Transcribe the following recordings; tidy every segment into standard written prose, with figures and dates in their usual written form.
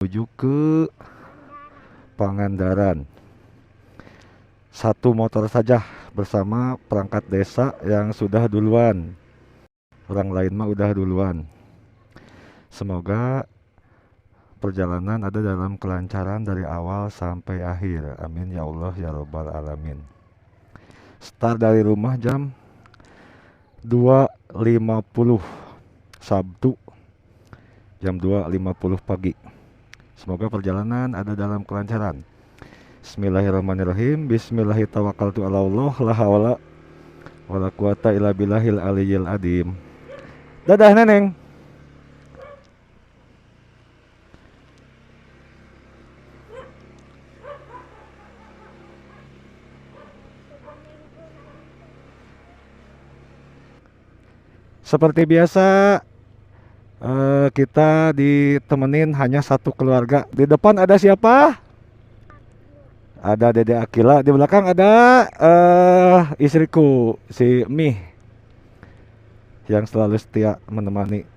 Menuju ke Pangandaran. Satu motor saja bersama perangkat desa yang sudah duluan. Orang lain mah udah duluan. Semoga perjalanan ada dalam kelancaran dari awal sampai akhir. Amin ya Allah ya Robbal Alamin. Start dari rumah jam 2.50 Sabtu jam 2.50 pagi. Semoga perjalanan ada dalam kelancaran. Bismillahirrahmanirrahim. Bismillahirrahmanirrahim. La haula wala quwata illa billahil aliyyil adim. Dadah Neneng. Seperti biasa kita ditemenin hanya satu keluarga. Di depan ada siapa? Ada Dede Akila. Di belakang ada istriku si Mih yang selalu setia menemani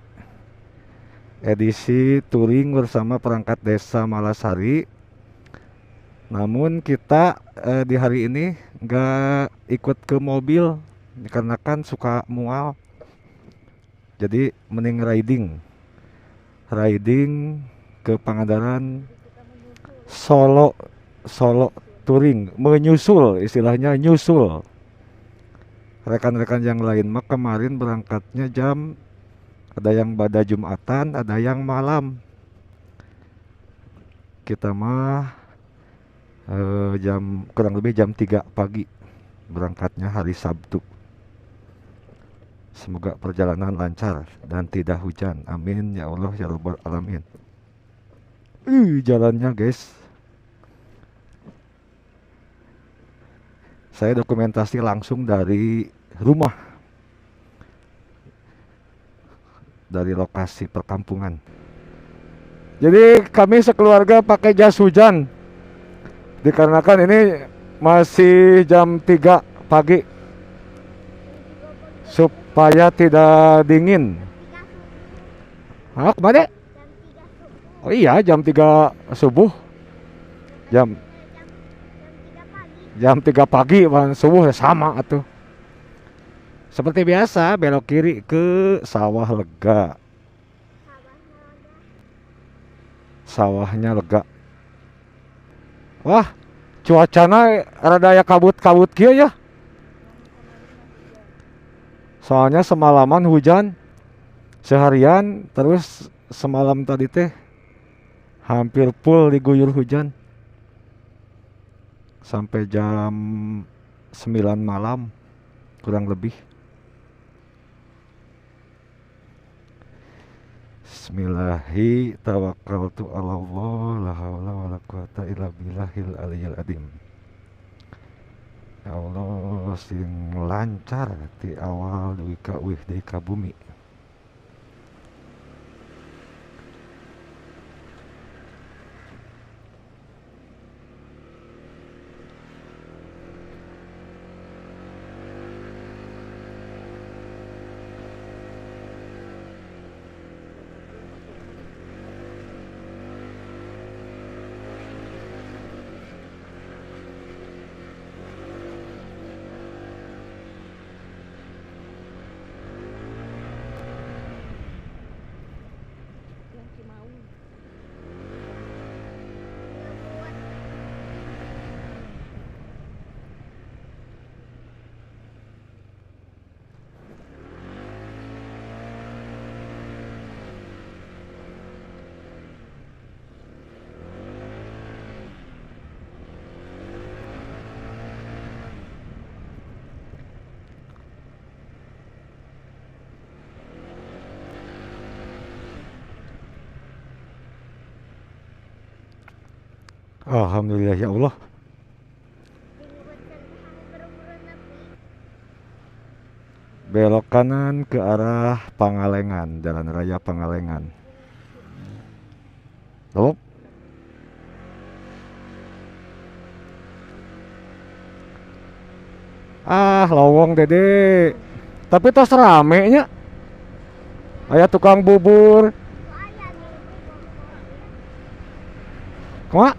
edisi touring bersama perangkat desa Malasari. Namun kita di hari ini nggak ikut ke mobil karena kan suka mual. Jadi mending riding ke Pangandaran, solo touring, menyusul, istilahnya nyusul. Rekan-rekan yang lain mah kemarin berangkatnya jam, ada yang pada Jumatan, ada yang malam. Kita mah jam kurang lebih jam 3 pagi berangkatnya hari Sabtu. Semoga perjalanan lancar dan tidak hujan. Amin ya Allah ya Rabbal Alamin. Jalannya guys. Saya dokumentasi langsung dari rumah, dari lokasi perkampungan. Jadi kami sekeluarga pakai jas hujan dikarenakan ini masih jam 3 pagi. Supaya tidak dingin. Hah, kemana? Oh iya, jam 3 subuh. Jam 3 pagi, subuh sama atuh. Seperti biasa belok kiri ke sawah lega. Sawahnya lega. Wah, cuacanya rada ya kabut-kabut kieu ya. Soalnya semalaman hujan seharian, terus semalam tadi teh hampir full diguyur hujan sampai jam 9 malam kurang lebih. Bismillahi tawakkaltu ala Allah, la haula wala quwata illa billahil aliyyil adim. Ya Allah sing lancar di awal dugi ka uih deui ka bumi. Alhamdulillah ya Allah. Belok kanan ke arah Pangalengan, Jalan Raya Pangalengan. Loh. Ah, lowong Dede. Tapi tos rame nya. Aya tukang bubur. Kumaha?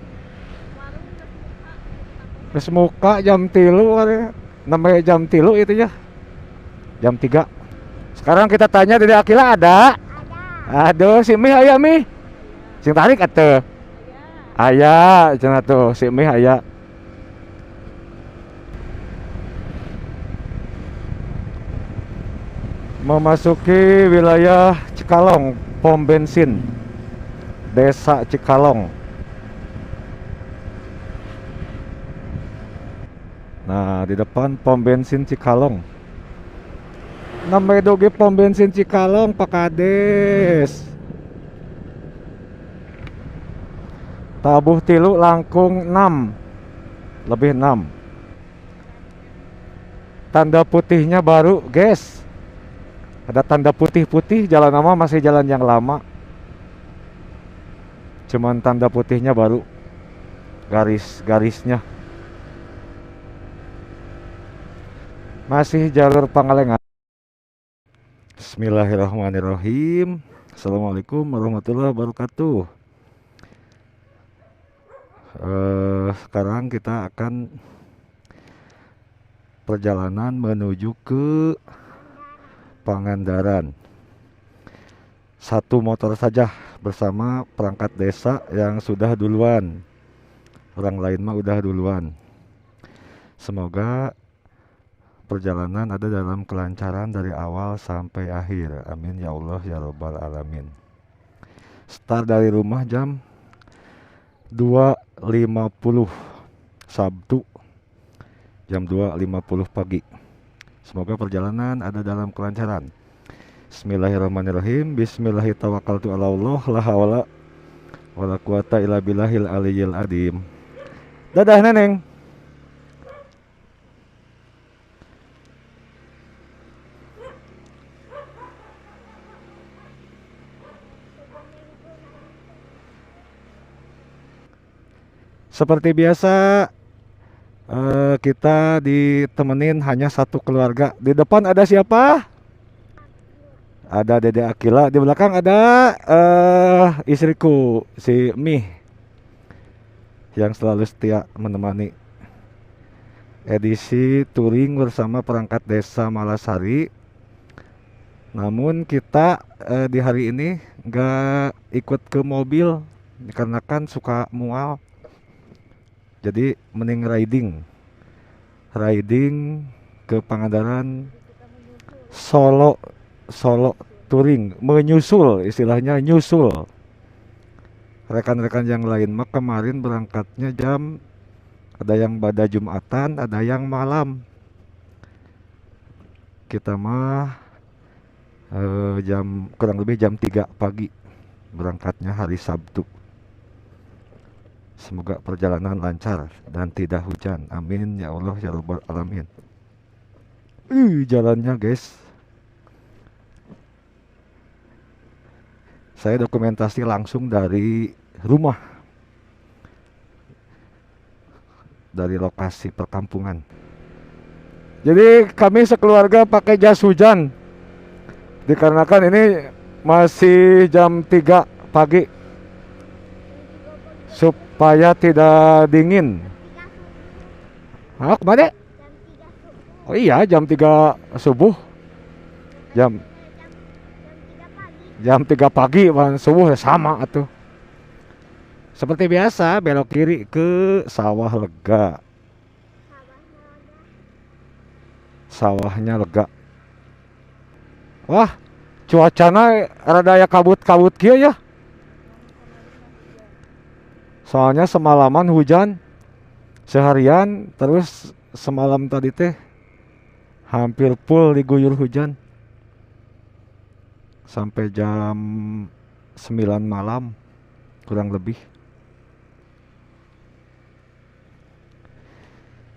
Geus muka jam 3, namanya jam 3 itu ya. Jam 3. Sekarang kita tanya Dede Akila ada? Ada. Aduh, si Mih aya Mih. Sing tarik atuh. Aya, cenah tuh si Mih aya. Memasuki wilayah Cikalong, pom bensin Desa Cikalong. Nah, di depan pom bensin Cikalong. Namanya doge pom bensin Cikalong, Pak Kades. Tabuh tilu langkung 6. Lebih 6. Tanda putihnya baru, guys. Ada tanda putih-putih, jalan lama masih jalan yang lama. Cuman tanda putihnya baru. Garis-garisnya. Masih jalur Pangalengan. Bismillahirrahmanirrahim. Assalamualaikum warahmatullahi wabarakatuh. Sekarang kita akan perjalanan menuju ke Pangandaran. Satu motor saja bersama perangkat desa yang sudah duluan. Orang lain mah udah duluan. Semoga perjalanan ada dalam kelancaran dari awal sampai akhir. Amin ya Allah ya Rabbal Alamin. Start dari rumah jam 2.50 Sabtu jam 2.50 pagi. Semoga perjalanan ada dalam kelancaran. Bismillahirrahmanirrahim. Bismillahirrahmanirrahim. Allah la haula wala quwata illa billahil aliyyil adim. Dadah Neneng. Seperti biasa, kita ditemenin hanya satu keluarga. Di depan ada siapa? Ada Dede Akila. Di belakang ada istriku, si Mih, yang selalu setia menemani edisi touring bersama perangkat desa Malasari. Namun kita di hari ini nggak ikut ke mobil karena kan suka mual. Jadi mending riding ke Pangandaran, solo touring, menyusul, istilahnya nyusul rekan-rekan yang lain. Maka kemarin berangkatnya jam, ada yang pada Jumatan, ada yang malam. Kita mah jam kurang lebih jam 3 pagi berangkatnya hari Sabtu. Semoga perjalanan lancar dan tidak hujan. Amin ya Allah ya Rabbal Alamin. Jalannya guys. Saya dokumentasi langsung dari rumah, dari lokasi perkampungan. Jadi kami sekeluarga pakai jas hujan, dikarenakan ini masih jam 3 pagi. Supaya tidak dingin. Hah, kemana? Oh iya, jam 3 subuh. Jam 3 pagi, subuh sama atuh. Seperti biasa, belok kiri ke sawah lega. Sawahnya lega. Wah, cuacanya rada ya kabut-kabut kieu ya. Soalnya semalaman hujan seharian, terus semalam tadi teh hampir full diguyur hujan sampai jam 9 malam kurang lebih.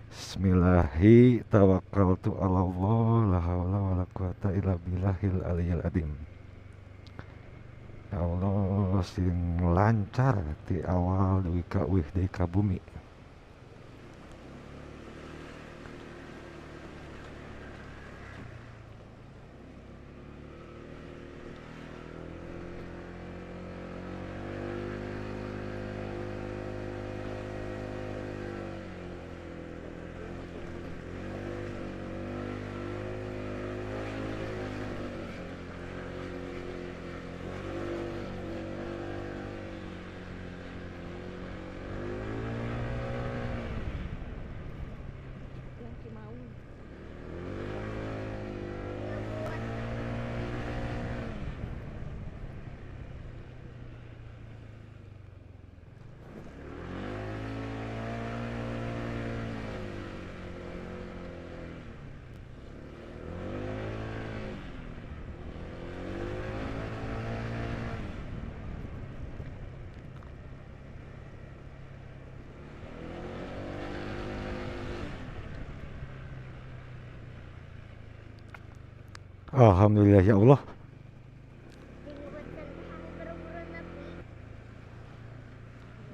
Bismillahi tawakkaltu ala Allah la haula wala quwata illa billahil aliyil adim. Ya Allah, sing lancar di awal dugi ka uih deui ka bumi. Alhamdulillah ya Allah.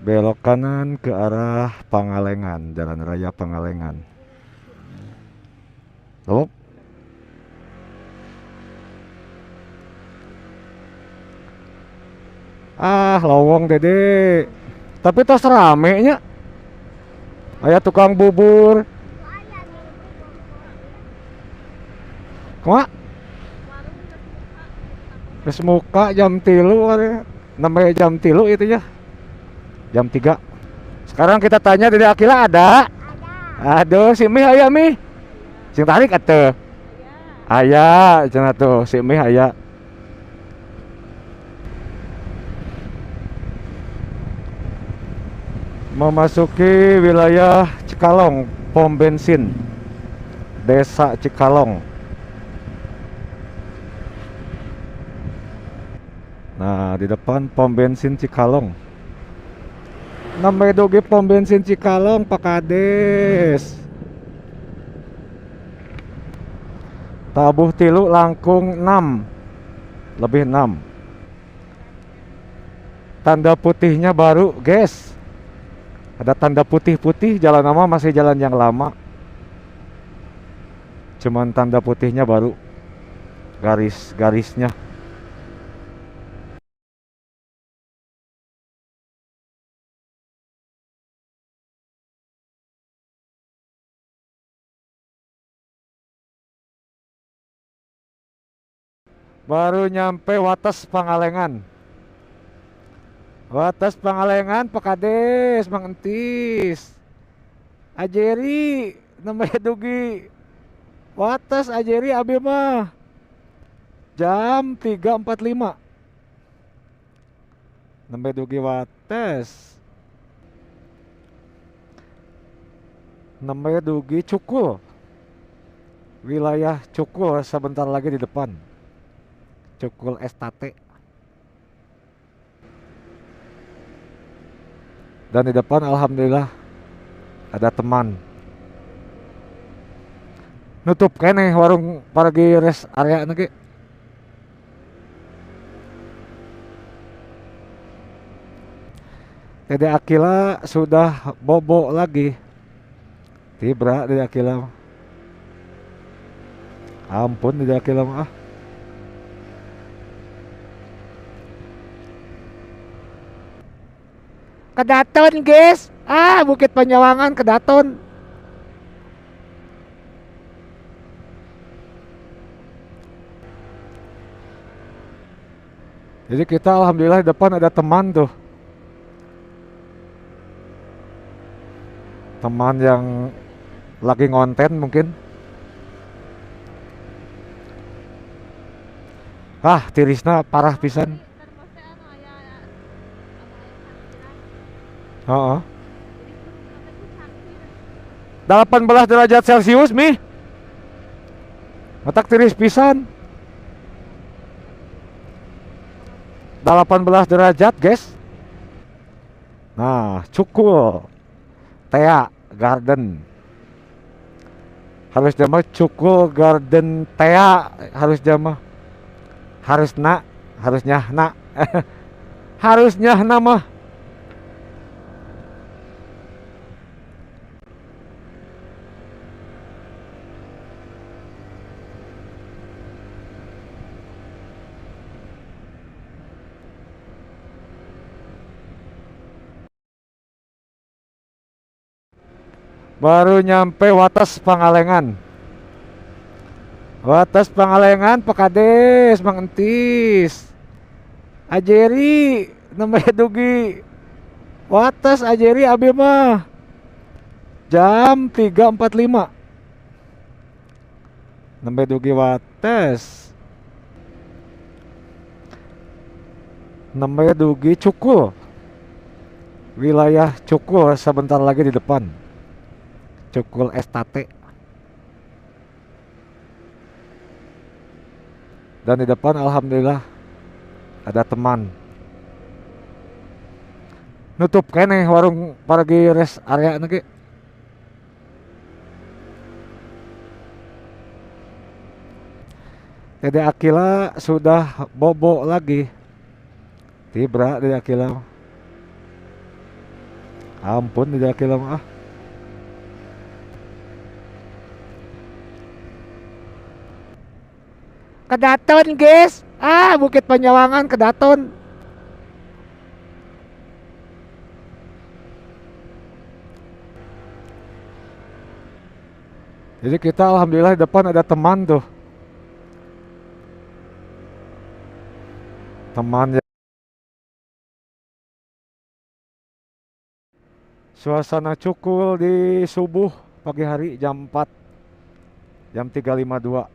Belok kanan ke arah Pangalengan, Jalan Raya Pangalengan. Loh. Ah, lowong Dede. Tapi tos rame nya. Aya tukang bubur. Kumaha? Geus muka jam 3, namanya jam 3 itu ya. Jam 3. Sekarang kita tanya Dede Akila ada? Ada. Aduh, si Mih aya Mih. Sing tarik atuh. Aya, cenah tuh si Mih aya. Memasuki wilayah Cikalong, pom bensin Desa Cikalong. Nah, di depan pom bensin Cikalong. Namanya doge pom bensin Cikalong, Pak Kades. Tabuh tilu langkung 6. Lebih 6. Tanda putihnya baru, guys. Ada tanda putih-putih, jalan lama masih jalan yang lama. Cuman tanda putihnya baru. Garis-garisnya. Baru nyampe Wates Pangalengan. Wates Pangalengan, Pak Kades, Mang Entis. Ajeri, namanya dugi. Wates Ajeri abi mah. Jam 3.45. Namanya dugi Wates. Namanya dugi Cukul. Wilayah Cukul sebentar lagi di depan. Cukul Estate. Dan di depan alhamdulillah ada teman. Nutup keneh warung paragi rest area nage. Dede Akila sudah bobo lagi. Tibra Dede Akila. Ampun Dede Akila mah. Kedaton guys, ah Bukit Panyawangan Kedaton. Jadi kita alhamdulillah di depan ada teman tuh. Teman yang lagi ngonten mungkin. Ah, tirisna parah pisan. Oh. 18 derajat Celcius mi. Matak tiris pisan. 18 derajat, guys. Nah, Cukul Tea Garden. Harus jama Cukul Garden Tea, harus jama. Harusna, harusnya na. Harusnya nama. Baru nyampe Wates Pangalengan. Wates Pangalengan, Pak Kades, Mang Entis. Ajeri, namanya dugi. Wates Ajeri abi mah. Jam 3.45. Namanya dugi Wates. Namanya dugi Cukul. Wilayah Cukul sebentar lagi di depan. Cukul Estate. Dan di depan alhamdulillah ada teman. Nutup keneh warung paragi rest area nage. Dede Akila sudah bobo lagi. Tibra Dede Akila. Ampun Dede Akila mah. Kedaton guys. Ah, Bukit Panyawangan Kedaton. Jadi kita alhamdulillah di depan ada teman tuh. Teman. Suasana cukul di subuh pagi hari jam 4, jam 3.52.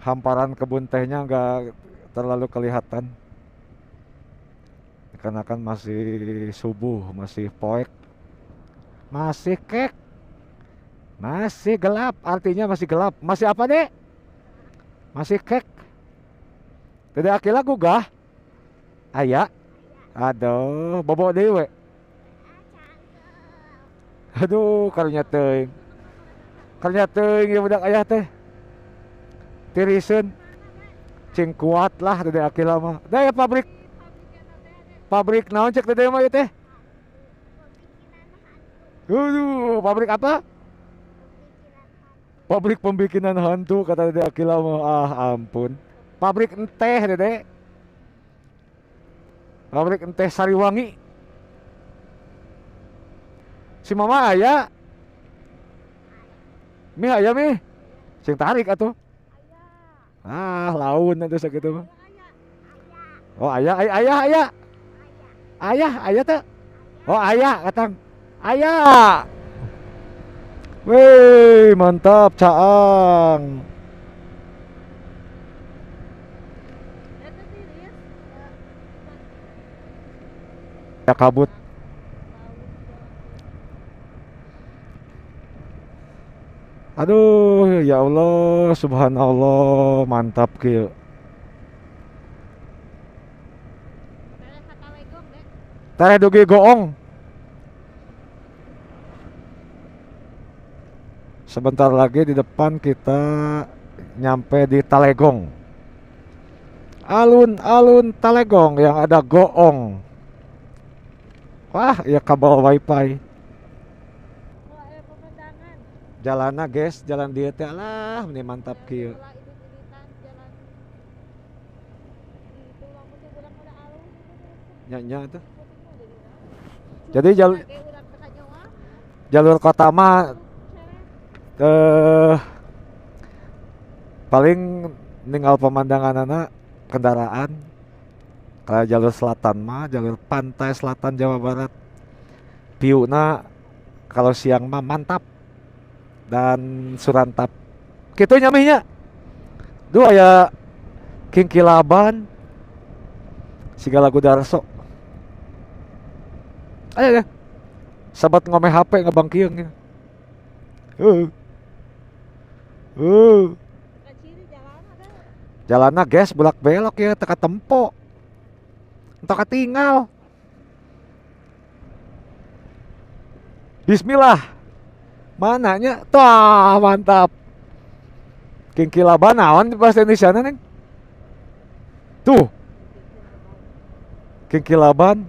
Hamparan kebun tehnya nggak terlalu kelihatan karena kan masih subuh, masih poek, masih kek, masih gelap. Artinya masih gelap. Masih apa deh? Masih kek. Dede Akila gugah. Aya. Aduh, bobo dewe. Aduh, karunya teuing. Karunya teuing ya budak ayah teh. Tiriseun. Cing kuat lah Dede Akila mah. Da ya pabrik. Pabrik naon cek Dede mah ieu teh? Aduh, pabrik apa? Pabrik pembikinan hantu kata Dede Akila mah. Ah, ampun. Pabrik enteh Dede. Pabrik enteh Sariwangi. Si mama aya. Mi aya mi. Sing tarik atuh. Ah, laun atuh sakitu mah. Oh, ayah, ayah, ayah, ayah. Ayah, ayah teh. Oh, ayah katang. Ayah. Wih, mantap caang. Ya kabut. Aduh, ya Allah, subhanallah, mantap kieu. Tere dugi goong. Sebentar lagi di depan kita nyampe di Talegong. Alun-alun Talegong yang ada goong. Wah, ya kabel wifi. Jalanna guys, jalan dia teh lah, ini mantap kieu. Nya tuh. Jadi jalur kota mah paling ninggal pemandangan anak kendaraan. Kalau jalur selatan mah, jalur pantai selatan Jawa Barat, piuna kalau siang mah mantap dan surantap. Kitu nyamihnya. Duh aya Kingkilaban siga lagu Darso. Ayo deh. Sahabat ngomeh HP ngebangkiung ya. Jalanna guys bolak belok ya teka tempo. Entah ketinggal. Bismillah. Mananya? Tuh, mantap. Kingkilaban naon bahasa Indonesia neng? Tuh. Kingkilaban.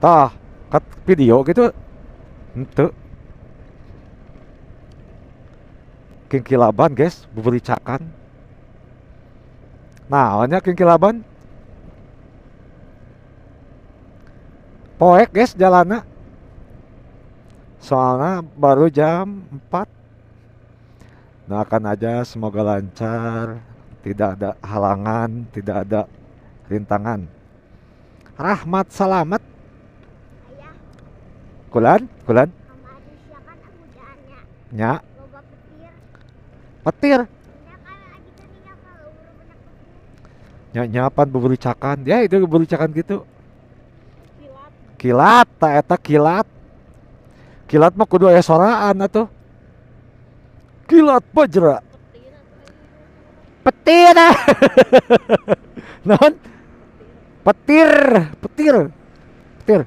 Tah, kat video gitu. Henteu. Kingkilaban, guys, buburicakan. Naonnya Kingkilaban? Poek guys jalanna. Soalnya baru jam 4. Doakan aja semoga lancar, tidak ada halangan, tidak ada rintangan. Rahmat selamat. Ayah. Kulan, kulan. Nya. Petir. Nya nyapan buburicakan. Ya itu buburicakan gitu. Kilat, tak eta kilat. Kilat mah kudu aya soraan atuh. Kilat bajra. Petir. Naon? Petir, petir. Petir.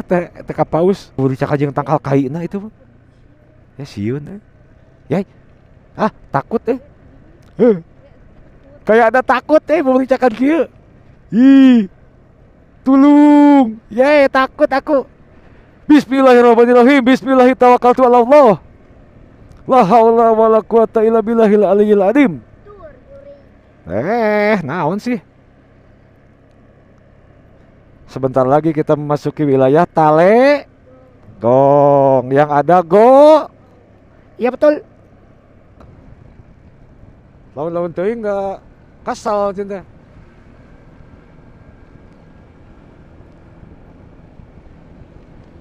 Teh teh paus buburicakan jeung tangkal kaina itu. Ya sieun. Ya. Ah, takut eh. Kayak ada takut buburicakan kieu. Ih. Tulung. Ye, takut aku. Bismillahirrahmanirrahim. Bismillahirrahmanirrahim. La haula wala quwata illa billahil aliyyil azim. Naon sih? Sebentar lagi kita memasuki wilayah Talegong. Yang ada go. Iya betul. Lawan-lawan teuing enggak kesal cinta.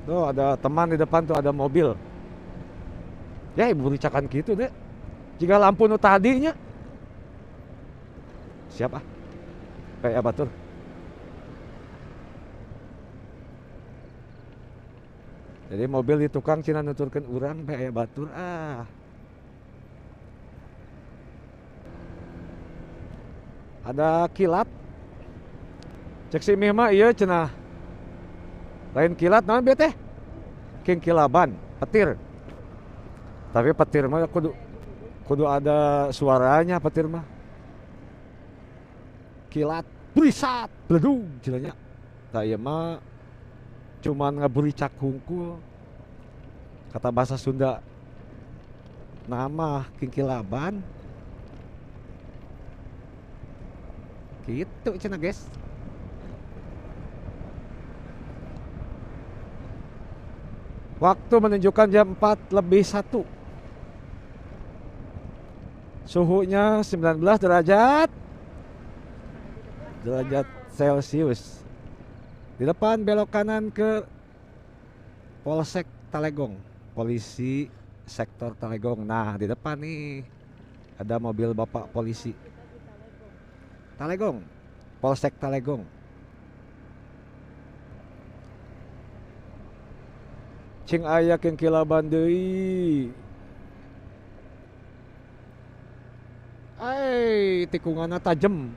Tuh ada teman di depan tuh ada mobil. Ya ibu ricakan gitu deh. Jika lampu nu tadinya. Siap ah. Kayak batur. Jadi mobil di tukang cina nuturkeun urang kayak batur ah. Ada kilat. Cek si Mih mah ieu cenah. Lain kilat naon bieu teh? King kilaban, petir. Tapi petir mah kudu ada suaranya petir mah. Kilat, berisat, beledung cenah. Tah ieu mah cuman ngaburicak hungkul. Kata bahasa Sunda nama king kilaban. Gitu cenah guys. Waktu menunjukkan jam 4:01. Suhunya 19 derajat Celcius. Di depan belok kanan ke Polsek Talegong, polisi sektor Talegong. Nah, di depan nih ada mobil bapak polisi. Talegong, Polsek Talegong. Cing aya jeung kilaban deui. Ai, tikunganna tajem.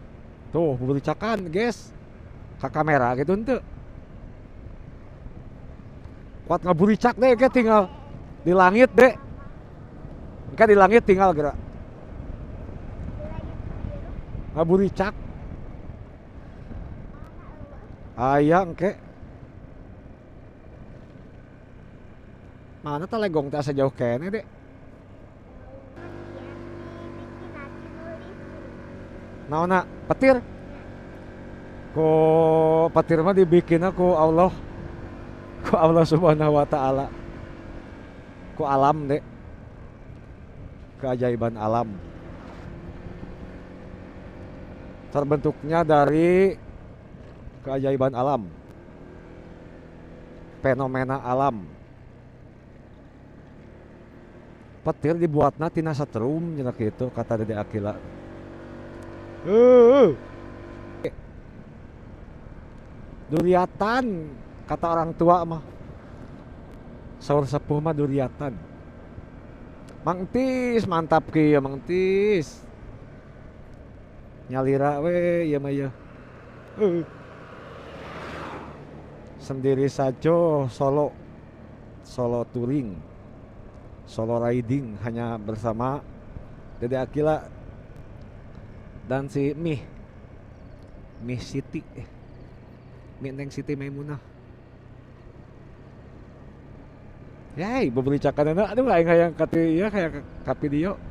Tuh, buburicakan, guys. Ka kamera gitu henteu. Kuat ngaburicak deh, kayak tinggal di langit deh. Engke di langit tinggal gerak. Ngaburicak. Aya engke. Mana Talegong teh asa jauh keneh deh. Naonna petir? Ku petir mah dibikinna ku Allah. Ku Allah Subhanahu wa taala. Ku alam deh. Keajaiban alam. Terbentuknya dari keajaiban alam. Fenomena alam. Petir dibuatna tina setrum cenah kitu kata Dede Akila. Duriatan kata orang tua mah. Saur sepuh mah duriatan. Mang Tis mantap kieu Mang Tis. Nyalira we ieu mah ieu. Sendiri saja solo. Solo touring. Solo riding hanya bersama Dede Akila dan si Mih. Mih Siti. Mih Neng Siti Maimunah. Yai, bebericakan aduh aing hayang ka ieu hayang ka video.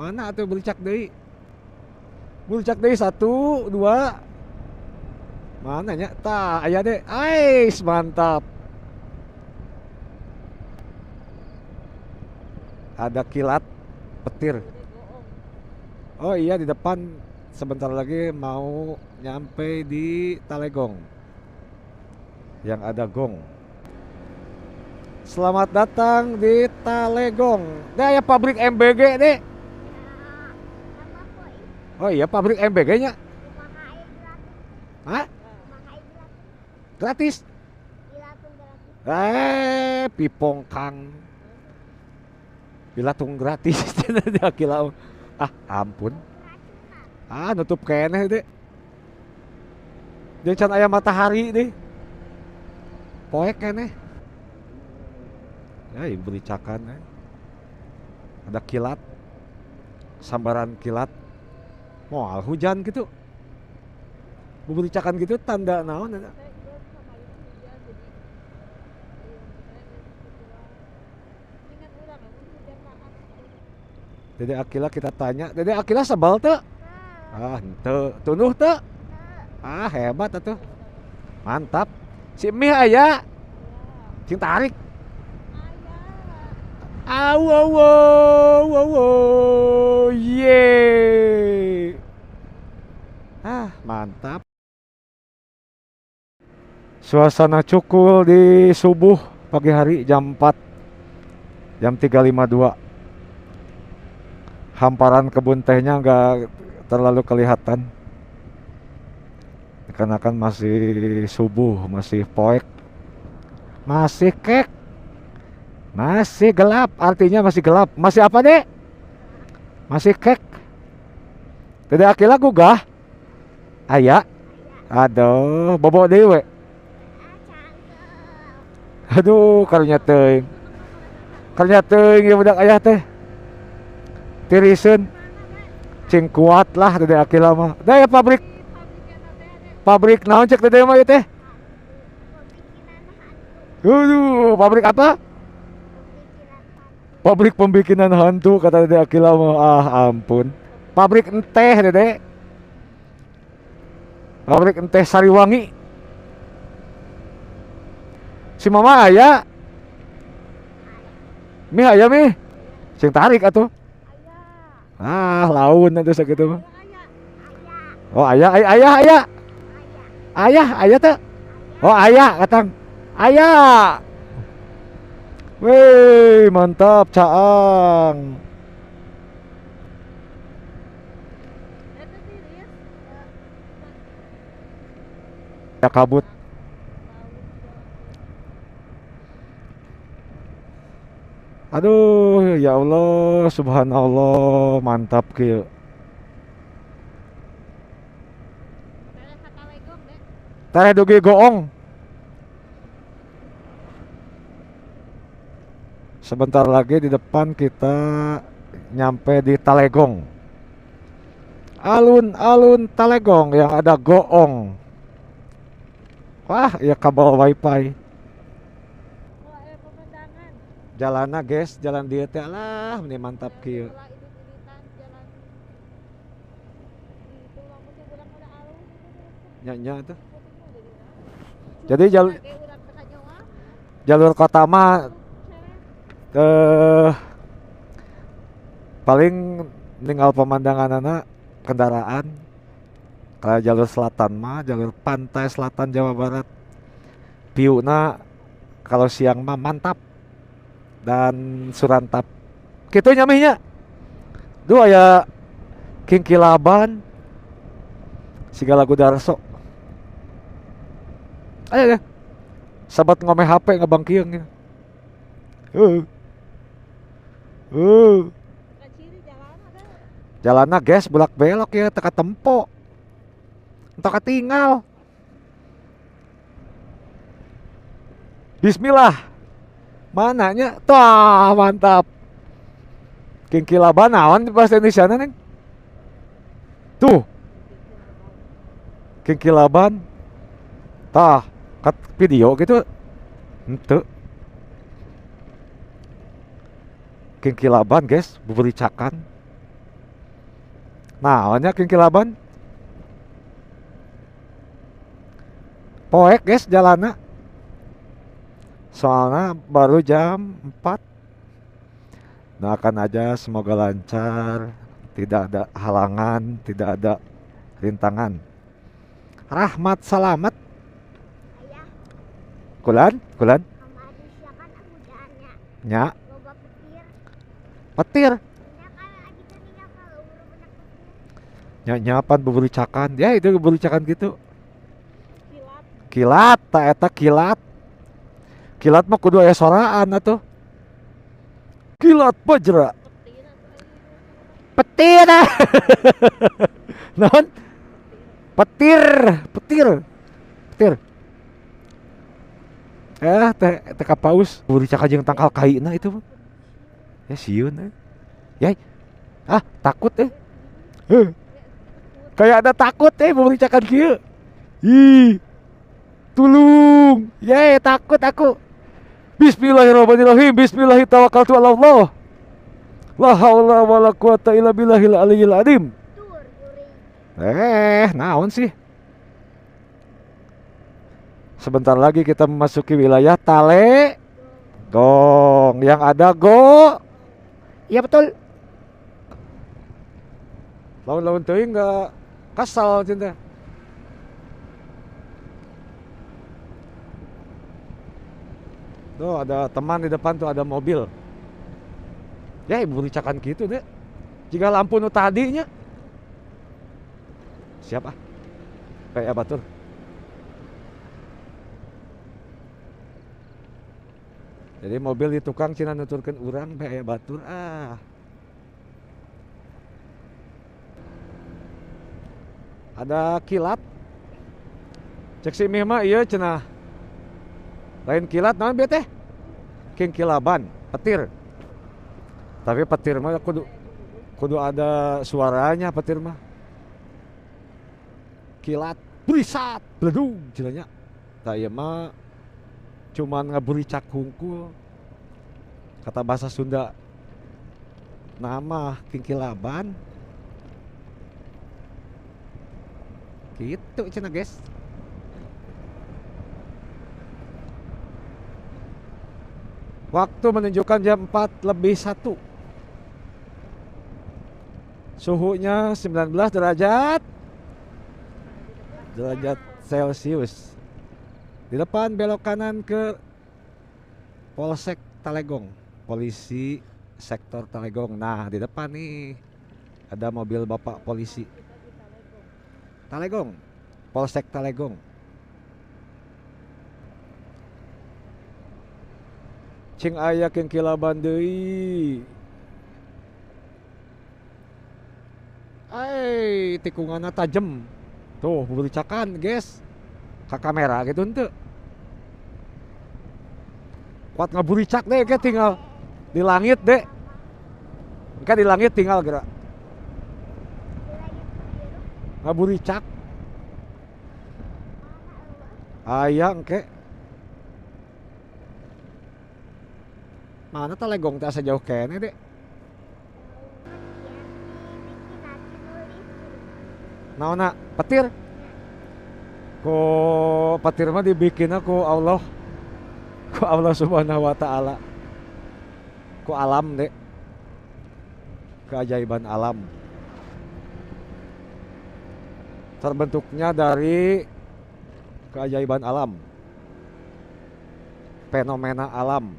Mana atuh bericak deui? Bericak deui 1 2. Mana nya? Tah, aya deh. Ais, mantap. Ada kilat petir. Oh iya, di depan sebentar lagi mau nyampe di Talegong. Yang ada gong. Selamat datang di Talegong. Nah, ya pabrik MBG deh. Oh iya, pabrik MBG-nya. Hah? Gratis? Pipong kang. Bilatung gratis. Ah, ampun. Ah, nutup keneh deh. Jeung can aya matahari deh. Poek keneh. Ya, bericakan. Ada kilat, sambaran kilat. Moal hujan gitu. Buburicakan gitu tanda naon eta? Dede Akila kita tanya, Dede Akila sebal teu? Ah, henteu. Tunduh teu? Ah, hebat atuh. Mantap. Si Mih aya. Cing tarik. Au au au au au. Ye. Ah, mantap. Suasana cukul di subuh pagi hari jam 4. Jam 3.52. Hamparan kebun tehnya nggak terlalu kelihatan karena kan masih subuh, masih poek, masih kek, masih gelap, artinya masih gelap, masih apa dek? Masih kek. Tidak Akila gugah, aya, aduh, bobo dewe. Aduh, karunya teuing ya budak ayah teh. Tiriseun cing kuat lah Dede Akila mah. Da ya pabrik. Pabrik naon cek Dede mah ieu teh? Aduh, pabrik apa? Pabrik pembikinan hantu kata Dede Akila mah. Ah, ampun. Pabrik enteh Dede. Pabrik enteh Sariwangi. Si mama aya. Mih aya mih. Cing tarik atuh. Ah, laun nanti sakitu mah. Oh, ayah, ayah, ayah, ayah. Ayah, ayah teh. Oh, ayah katang. Ayah. Wih, mantap caang. Ya kabut. Aduh, ya Allah, subhanallah, mantap kieu. Tereh dugi goong. Sebentar lagi di depan kita nyampe di Talegong. Alun-alun Talegong yang ada goong. Wah, ya kabel wifi. Jalanna guys, jalan dia teh lah, ini mantap kieu. Nya tuh. Jadi jalur kota mah paling ninggal pemandangan anak kendaraan. Kalau jalur selatan mah, jalur pantai selatan Jawa Barat, piuna kalau siang mah mantap dan surantap. Kitu nyamihnya. Dua ya Kingkilaban siga lagu Darso. Ayo deh. Sahabat ngomeh HP ngebangkiung ya. Jalanna guys bolak belok ya teka tempo. Entah ketinggal. Bismillah. Mananya? Tuh, mantap. Kingkilaban naon bahasa Indonesia neng? Tuh. Kingkilaban. Tah, kat video gitu. Henteu. Kingkilaban, guys, buburicakan. Naonnya Kingkilaban? Poek, guys, jalanna. Soalnya baru jam 4. Doakan aja semoga lancar, tidak ada halangan, tidak ada rintangan. Rahmat selamat. Ayah. Kulan, kulan. Nya. Petir. Nya nyapan buburicakan. Ya itu buburicakan gitu. Kilat, ta eta kilat. Kilat mah kudu aya soraan atuh. Kilat bajra. Petir. Naon? Petir, petir. Petir. Teh teh paus buburicakan jeung tangkal kaina itu. Ya sieun. Yai. Ah, takut eh. Kayak ada takut buburicakan kieu. Ih. Tulung. Yeay, takut aku. Bismillahirrahmanirrahim. Bismillahirrahmanirrahim. La haula wala quwata illa billahil aliyyil azim. Naon sih? Sebentar lagi kita memasuki wilayah Talegong. Yang ada go. Iya betul. Lawan-lawan teuing enggak kasal cinta. Tuh ada teman di depan tuh ada mobil. Ya ibu ricakan gitu deh. Jika lampu nu tadinya. Siap ah. Kayak batur. Jadi mobil di tukang cina nuturkeun urang bae batur ah. Ada kilat. Cek si Mih mah ieu cenah. Lain kilat naon bieu teh? Kingkilaban, petir. Tapi petir mah kudu ada suaranya petir mah. Kilat, berisat, beledung cenah nya. Tah ieu mah cuman ngaburicak hungkul. Kata bahasa Sunda nama kingkilaban. Gitu cenah guys. Waktu menunjukkan jam 4:01. Suhunya 19 derajat Celcius. Di depan belok kanan ke Polsek Talegong, polisi sektor Talegong. Nah, di depan nih ada mobil bapak polisi. Talegong, Polsek Talegong. Cing aya kingkilaban deui. Ai, tikunganna tajem. Tuh, buricakan, guys. Ka kamera gitu henteu. Kuat ngaburicak deh, kayak tinggal di langit deh. Engke di langit tinggal gerak. Ngaburicak. Aya engke. Mana Talegong teh asa jauh keneh deh. Naonna petir? Ku petir mah dibikinna ku Allah. Ku Allah Subhanahu wa taala. Ku alam deh. Keajaiban alam. Terbentuknya dari keajaiban alam. Fenomena alam.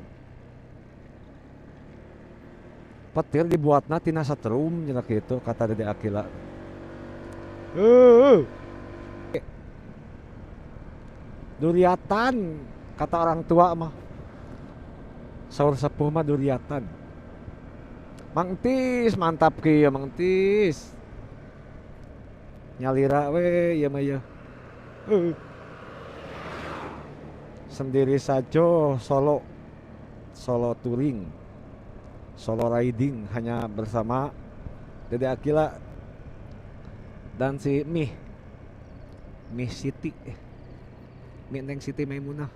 Petir dibuatna tina setrum cenah kitu kata Dede Akila. Duriatan kata orang tua mah. Saur sepuh mah duriatan. Mang Tis mantap kieu Mang Tis. Nyalira we ieu mah ieu. Sendiri saja solo. Solo touring. Solo riding hanya bersama Dede Akila dan si Mih Siti, Mih Neng Siti Maimunah.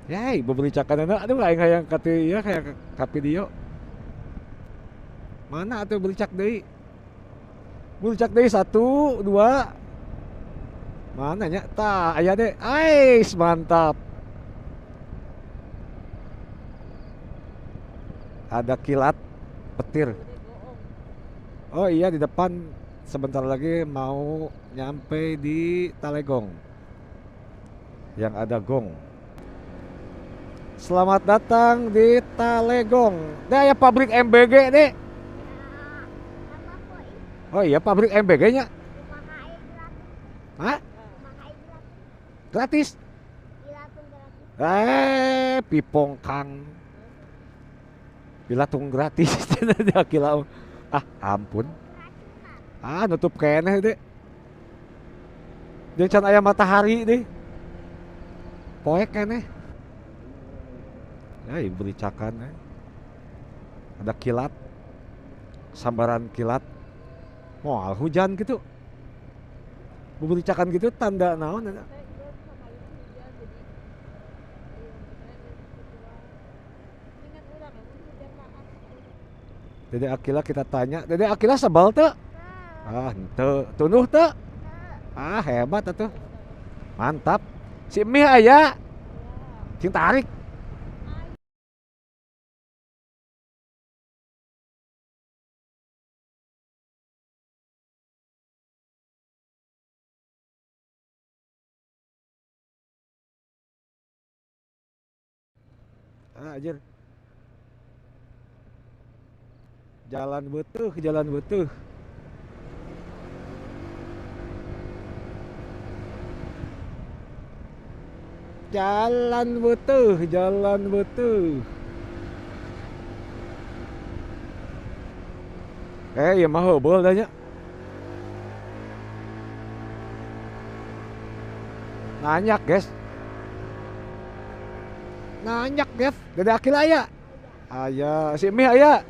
Yai, bebericakan anak, aduh aing hayang kati ya kayak ka video. Mana atuh bericak deui? Bericak deui 1, 2. Mana nya? Tah, aya deh. Ais, mantap. Ada kilat petir. Oh iya, di depan sebentar lagi mau nyampe di Talegong. Yang ada gong. Selamat datang di Talegong. Deh ya pabrik MBG deh. Oh iya pabrik MBG-nya. Hah? Gratis? Pipong kang. Bilatung gratis. Ah ampun. Ah nutup keneh deh. Jeung can aya matahari deh. Poek keneh. Ya bericakan eh. Ada kilat, sambaran kilat. Moal hujan gitu. Buburicakan gitu tanda naon eta? Dede Akila kita tanya, Dede Akila sebal teu? Ah, henteu. Tunduh teu? Ah, hebat atuh. Mantap. Si Mih aya. Cing tarik. Ah, anjir. Jalan butuh, jalan butuh. Jalan butuh, jalan butuh. Ya mah heubeul da nya. Nanyak, guys. Nanyak, guys. Dede Akila aya? Aya, si Mih aya?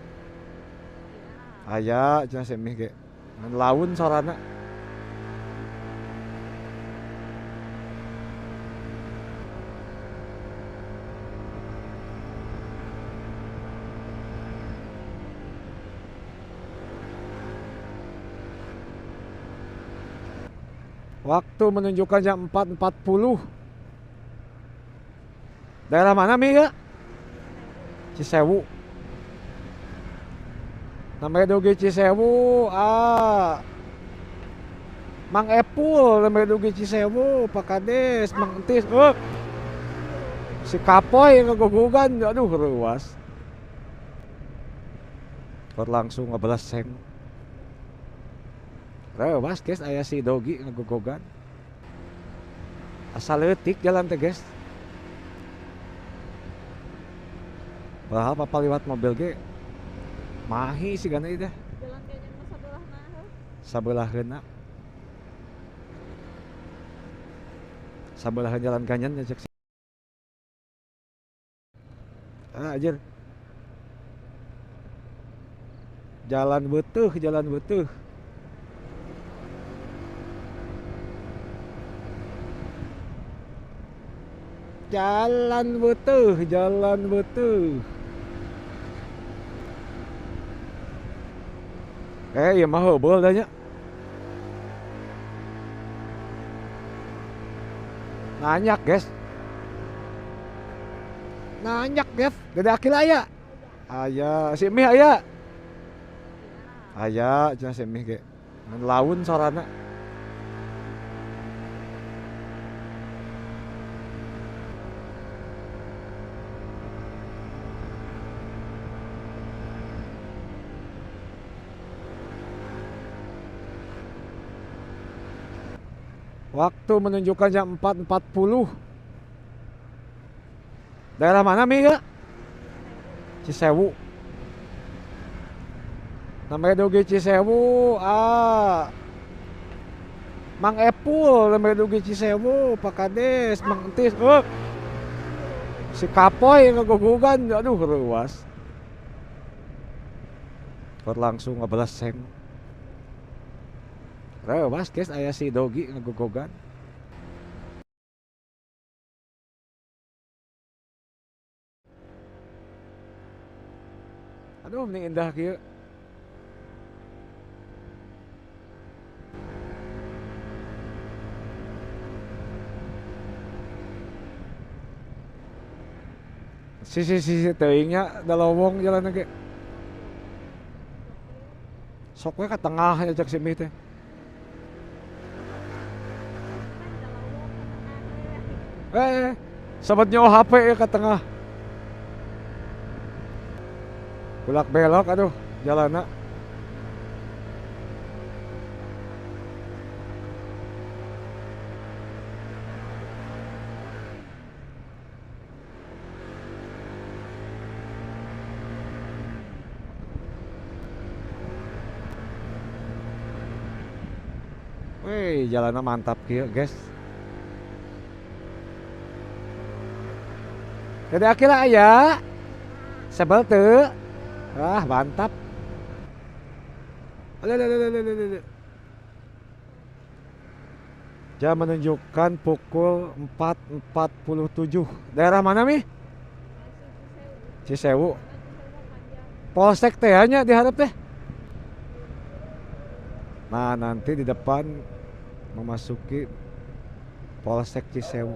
Aya, cenah si Mih ge. Ngan laun sorana. Waktu menunjukkan jam 4.40. Daerah mana Mi ya? Cisewu. Namanya Dugi Cisewu. Ah. Mang Epul namanya Dugi Cisewu, Pak Kades, Mang Entis. Si Kapoy ngegugugan, aduh ruas. Kor langsung ngebelas seng. Rewas guys, aya si Dogi ngegogogan. Asal leutik jalan teh guys. Padahal papa liwat mobil ge mahi sih gana ieu teh. Jalan kayaknya mah sabelahna heuh. Sabelahna. Sabelahan jalan kanyan ya cek. Ah anjir. Jalan butuh, jalan butuh. Jalan butuh, jalan butuh. Ya mah heubeul da nya. Nanyak, guys. Nanyak, guys. Dede Akila aya? Aya, si Mih aya? Aya, cenah si Mih ge. Ngan laun sorana. Waktu menunjukkan jam 4.40. Daerah mana Mi ya? Cisewu. Namanya Dugi Cisewu. Ah. Mang Epul namanya Dugi Cisewu, Pak Kades, Mang Entis. Si Kapoy ngegugugan, aduh ruas. Kor langsung ngebelas seng. Rewas guys, aya si Dogi ngegogogan. Aduh, mending indah kieu. Sisi-sisi teuingnya da lowong jalan ge. Sok we ka tengah nya cek si Mih teh. Sobat nyawa HP ya ke tengah. Bulak belok aduh jalana. Wih, jalana mantap kieu, guys. Dede Akila aya? Sebel teu? Ah, mantap. Alelelelelelele. Jam menunjukkan pukul 4.47. Daerah mana, Mi? Cisewu. Polsek teh nya diharap teh. Nah, nanti di depan memasuki Polsek Cisewu.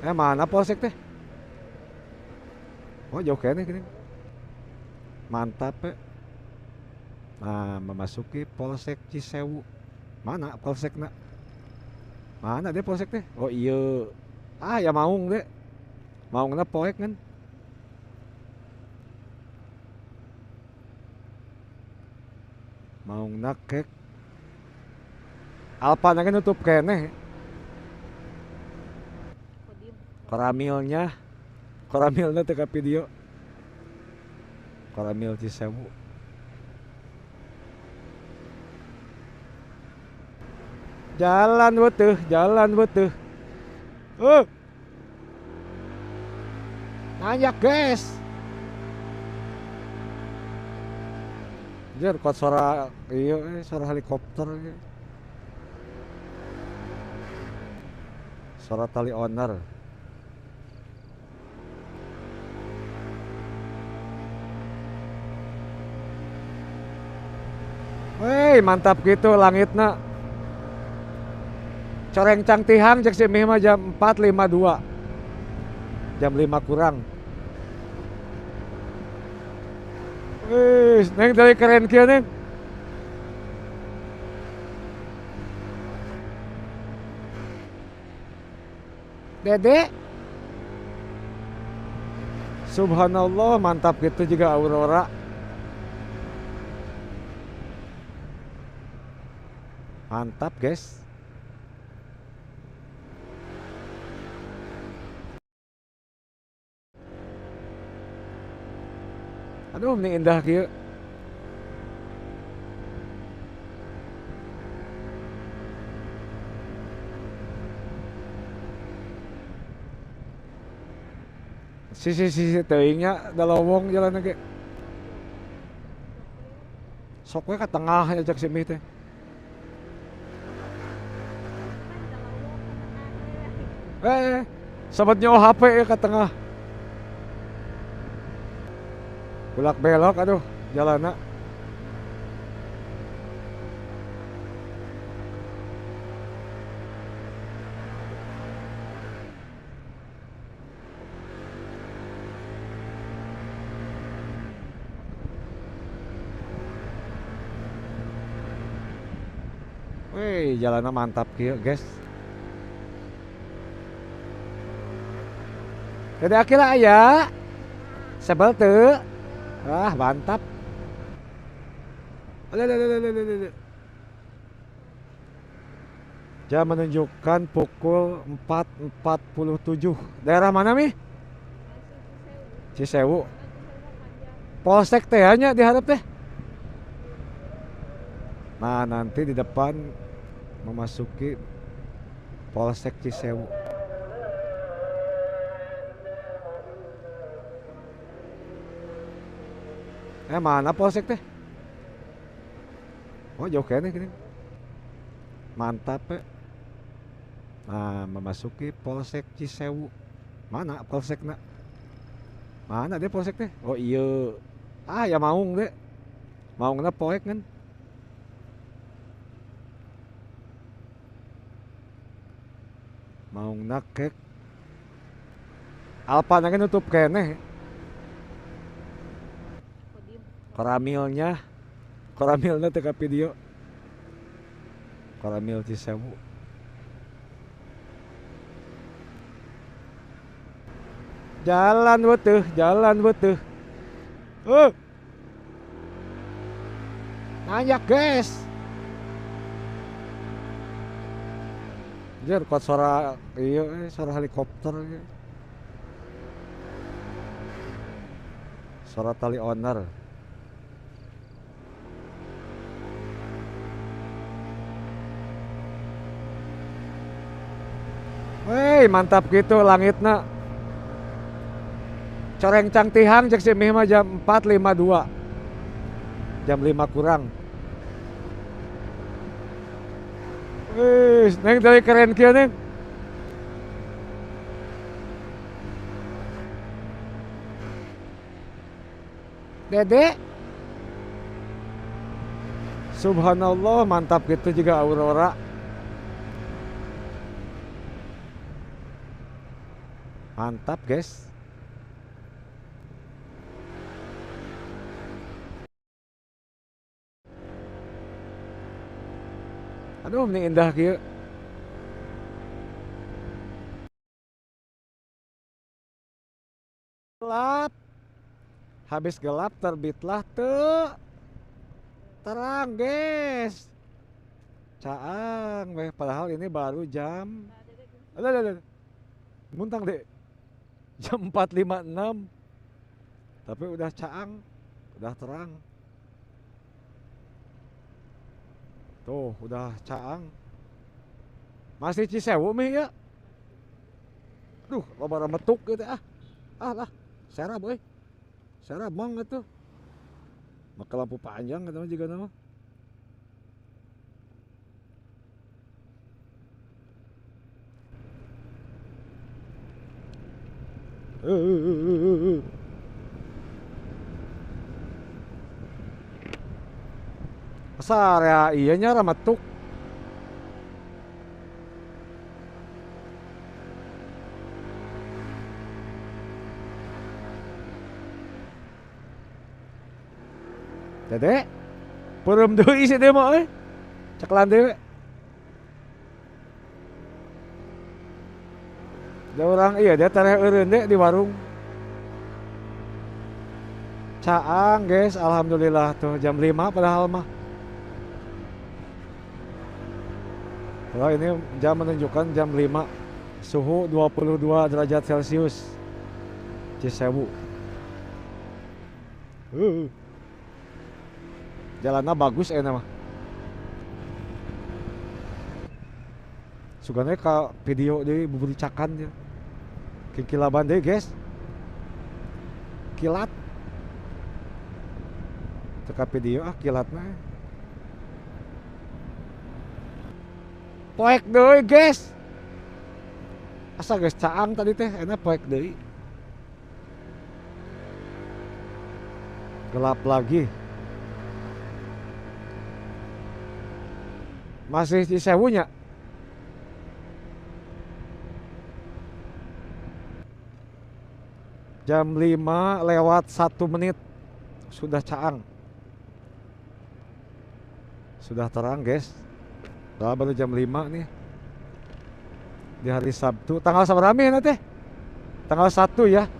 Mana Polsek teh? Oh, jauh kayaknya gini. Mantap ya. Nah, memasuki Polsek Cisewu. Mana Polsekna? Mana dia Polsek teh? Oh iya. Ah, ya maung deh. Maungna poek kan. Maungna kek. Alfa nage nutup keneh. Koramilnya. Koramilnya teh ka video. Koramil Cisewu. Jalan weteuh, jalan weteuh. Nanjak guys. Anjir, kuat suara iya, suara helikopter. Suara tali owner. Wey, mantap gitu langitna. Coreng cang tihang cek si Mih mah jam 4.52. Jam 5 kurang. Wih, neng dari keren kieu neng. Dede. Subhanallah, mantap gitu juga aurora. Mantap, guys. Aduh, ini indah kieu. Sisi-sisi teuingnya da lowong jalan ge. Sok we ka tengah ya cek si Mih teh. Sobat nyawa HP ya ke tengah. Bulak belok aduh jalanna. Wih, jalanna mantap kieu, guys. Dede Akila aya. Sebel teu. Ah, mantap. Alelelelelelele. Jam menunjukkan pukul 4.47. Daerah mana, Mi? Cisewu. Polsek teh nya diharap teh. Nah, nanti di depan memasuki Polsek Cisewu. Mana Polsek teh? Oh, jauh kayaknya gini. Mantap ya. Nah, memasuki Polsek Cisewu. Mana Polsekna? Mana dia Polsek teh? Oh iya. Ah, ya maung deh. Maungna poek kan. Maungna kek. Alfa nage nutup keneh. Koramilnya, koramilnya teh ka video. Koramil Cisewu. Jalan weteuh, jalan weteuh. Nanjak guys. Anjir, kuat suara iya, suara helikopter. Suara tali owner. Wey, mantap gitu langitna. Coreng cangtihang cek si Mih mah jam 4.52. Jam 5 kurang. Wih, neng dari keren kieu neng. Dede. Subhanallah, mantap gitu juga aurora. Mantap, guys. Aduh, ini indah kieu. Gelap. Habis gelap terbitlah tuh. Terang, guys. Caang weh, padahal ini baru jam. Aduh, aduh, aduh. Muntang deh. Jam 4.56. Tapi udah caang, udah terang. Tuh, udah caang. Masih Cisewu mih ya. Duh, loba remetuk gitu ah. Ah lah, serah boy. Serah banget tuh. Maka lampu panjang katanya juga nama. Masa area iya nya remetuk. Dede, peureum deui si teh mah euy. Ceklan deui. Da urang iya dia tereh eureun deh di warung. Caang guys, alhamdulillah tuh jam 5 padahal mah. Kalau ini jam menunjukkan jam 5, suhu 22 derajat Celcius. Cisewu. Jalannya bagus enak mah. Sugane ka video deui buburicakan ya. Kikilaban deui guys. Kilat. Teka video ah kilatna. Poek deui guys. Asa geus caang tadi teh enak poek deui. Gelap lagi. Masih Cisewunya. Jam 5:01 sudah caang. Sudah terang guys. Nah, baru jam 5 nih. Di hari Sabtu. Tanggal sabaraha nanti? Tanggal 1 ya.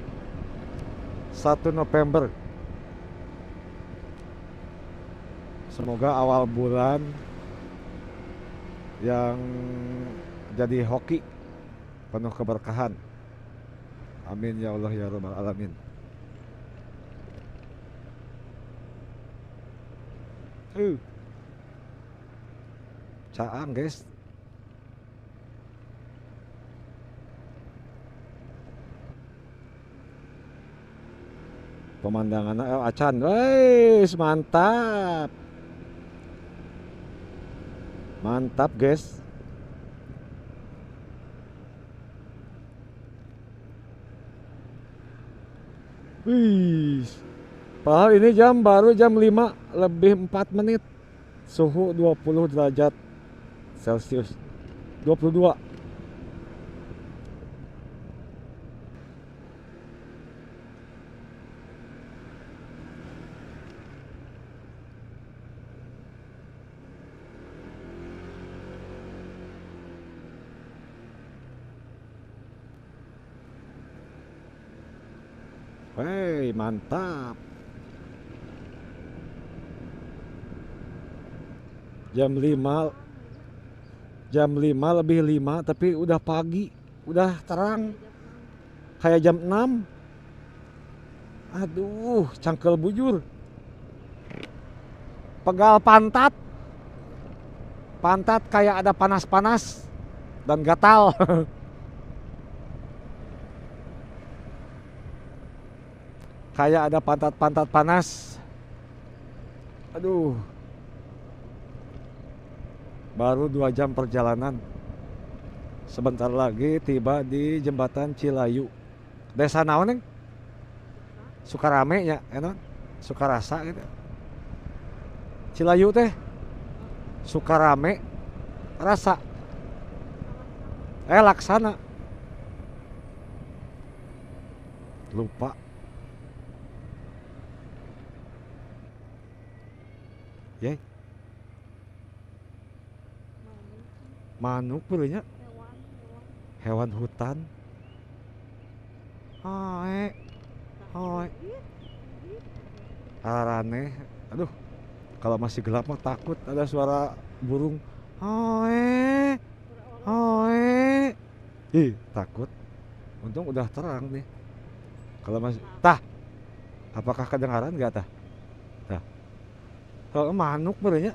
1 November. Semoga awal bulan yang jadi hoki penuh keberkahan. Amin ya Allah ya Rabbal alamin. Caang guys. Pemandangannya acan, wes mantap. Mantap guys. Wih. Padahal ini jam baru jam 5:04. Suhu 20 derajat Celcius. 22. Hei, mantap. Jam 5, jam 5:05, tapi udah pagi, udah terang. Kayak jam 6. Aduh, cangkel bujur. Pegal pantat. Pantat kayak ada panas-panas dan gatal. Kayak ada pantat-pantat panas. Aduh. Baru 2 jam perjalanan. Sebentar lagi tiba di jembatan Cilayu. Desa naon, Neng? Sukarame nya, enon. Sukarasa gitu. Cilayu teh Sukarame rasa. Laksana. Lupa. Yey. Manuk beunya. Hewan hutan. Hae. Hae. Arane. Aduh. Kalau masih gelap mah takut ada suara burung. Hae. Hae. Ih, takut. Untung udah terang nih. Kalau masih tah. Apakah kedengaran enggak tah? Tah. Kalau manuk beunya.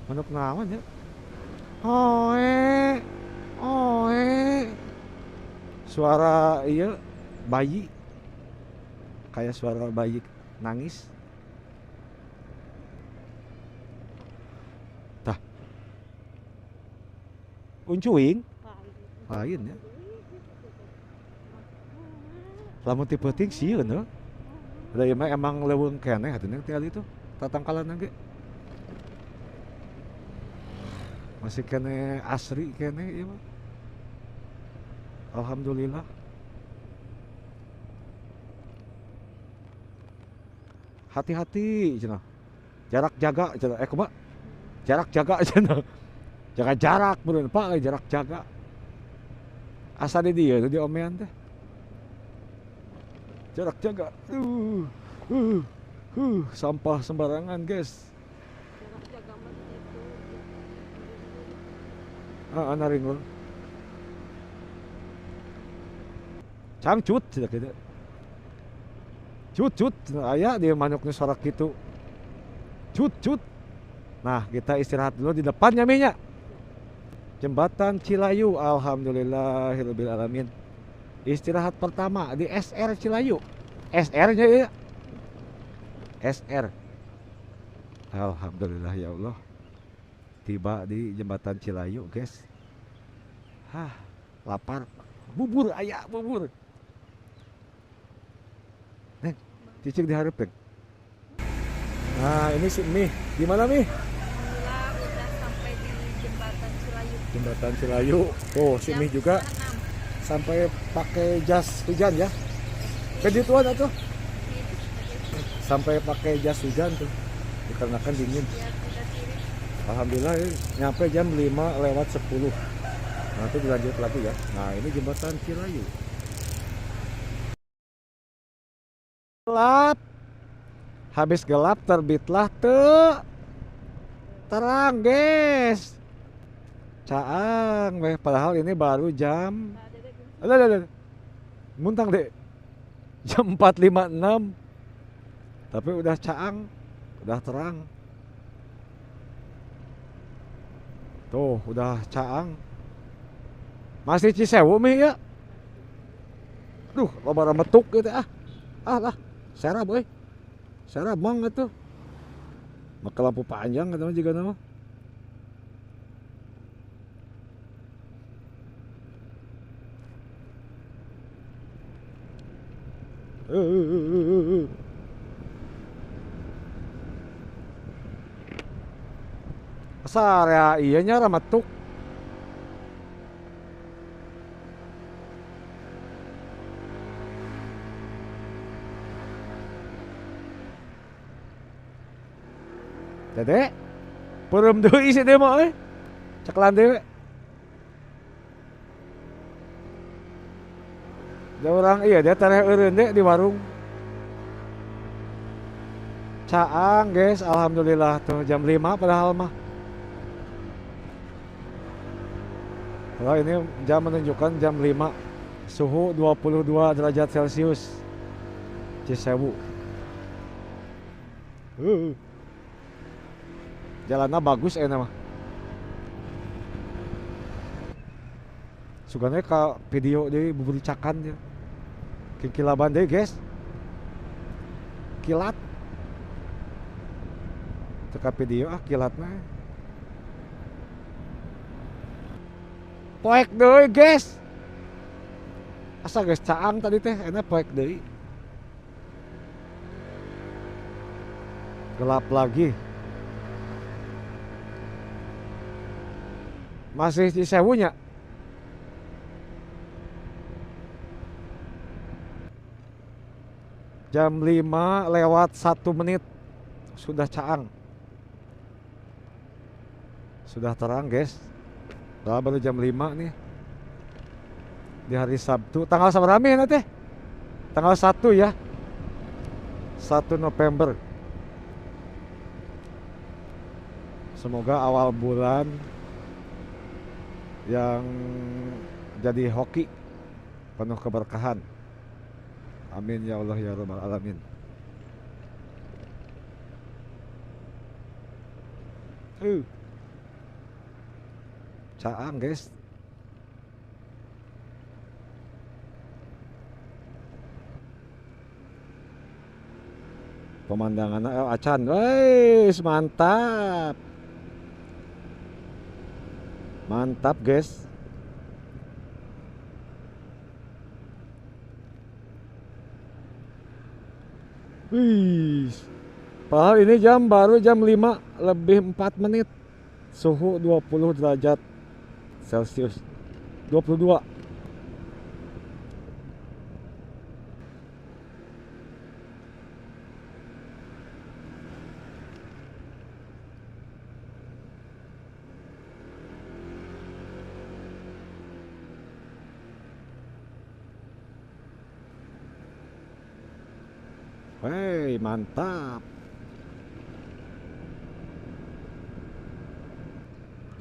Manuk naon ya? Oe. Oe. Suara iya bayi. Kayak suara bayi nangis. Tah. Uncuing? Lain ya. Lamun ti peuting sieun heuh. Da ieu mah emang leuweung keneh atuh nya tinggal itu. Tatangkalan ge. Masih keneh asri keneh ieu mah. Alhamdulillah. Hati-hati cenah. Jarak jaga cenah. Kumaha? Jarak jaga cenah. Jaga jarak meureun Pak, jarak jaga. Asa di dieu di omean teh. Jarak jaga. Sampah sembarangan, guys. Jarak jaga mah itu. Ah, naringgul. Cangcut cenah kitu. Cut cut aya dia manuknya sorak gitu. Cut cut. Nah, kita istirahat dulu di depannya minyak. Jembatan Cilayu, alhamdulillahirabbil alamin. Istirahat pertama di SR Cilayu. SR-nya ya. SR. Alhamdulillah ya Allah. Tiba di jembatan Cilayu, guys. Hah, lapar. Bubur aya, bubur. Neng, cicing di hareup, Neng. Nah, ini si Mih. Gimana, Mih? Alhamdulillah udah sampai di jembatan Cilayu. Jembatan Cilayu. Oh, si Mih juga sampai pakai jas hujan ya. Kedituan atuh. Sampai pakai jas hujan tuh. Dikarenakan dingin. Alhamdulillah ini nyampe jam 5:10. Nanti dilanjut lagi ya. Nah, ini jembatan Cilayu. Gelap. Habis gelap terbitlah terang, guys. Caang weh, padahal ini baru jam. Alah, muntang deh. Jam 4.56. Tapi udah caang, udah terang. Tuh, udah caang. Masih Cisewu mih ya. Duh, loba metuk gitu ah. Ah lah, serah boy. Serah bang atuh. Make lampu panjang katanya juga nama. Asa area iya nya rametuk. Dede, peureum deui si demo euy. Ceklan deui. Da urang iya dia tereh eureun deh di warung. Caang guys, alhamdulillah tuh jam 5 padahal mah. Kalau ini jam menunjukkan jam 5. Suhu 22 derajat Celcius. Cisewu. Jalannya bagus enak mah. Sugane ka video deui buburicakan ya. Kikilaban deui guys. Kilat. Teka video ah kilatna. Poek deui, guys. Asa geus caang tadi teh, enak poek deui. Gelap lagi. Masih Cisewu nya? Jam 5:01 sudah caang. Sudah terang, guys. Nah, baru jam 5 nih. Di hari Sabtu. Tanggal sabaraha mih teh? Tanggal 1 ya. 1 November. Semoga awal bulan yang jadi hoki penuh keberkahan. Amin ya Allah ya Rabbal alamin. Caang, guys. Pemandangan acan, wes mantap. Mantap, guys. Wih. Padahal ini jam baru jam 5:04. Suhu 20 derajat Celcius. 22. Hei, mantap.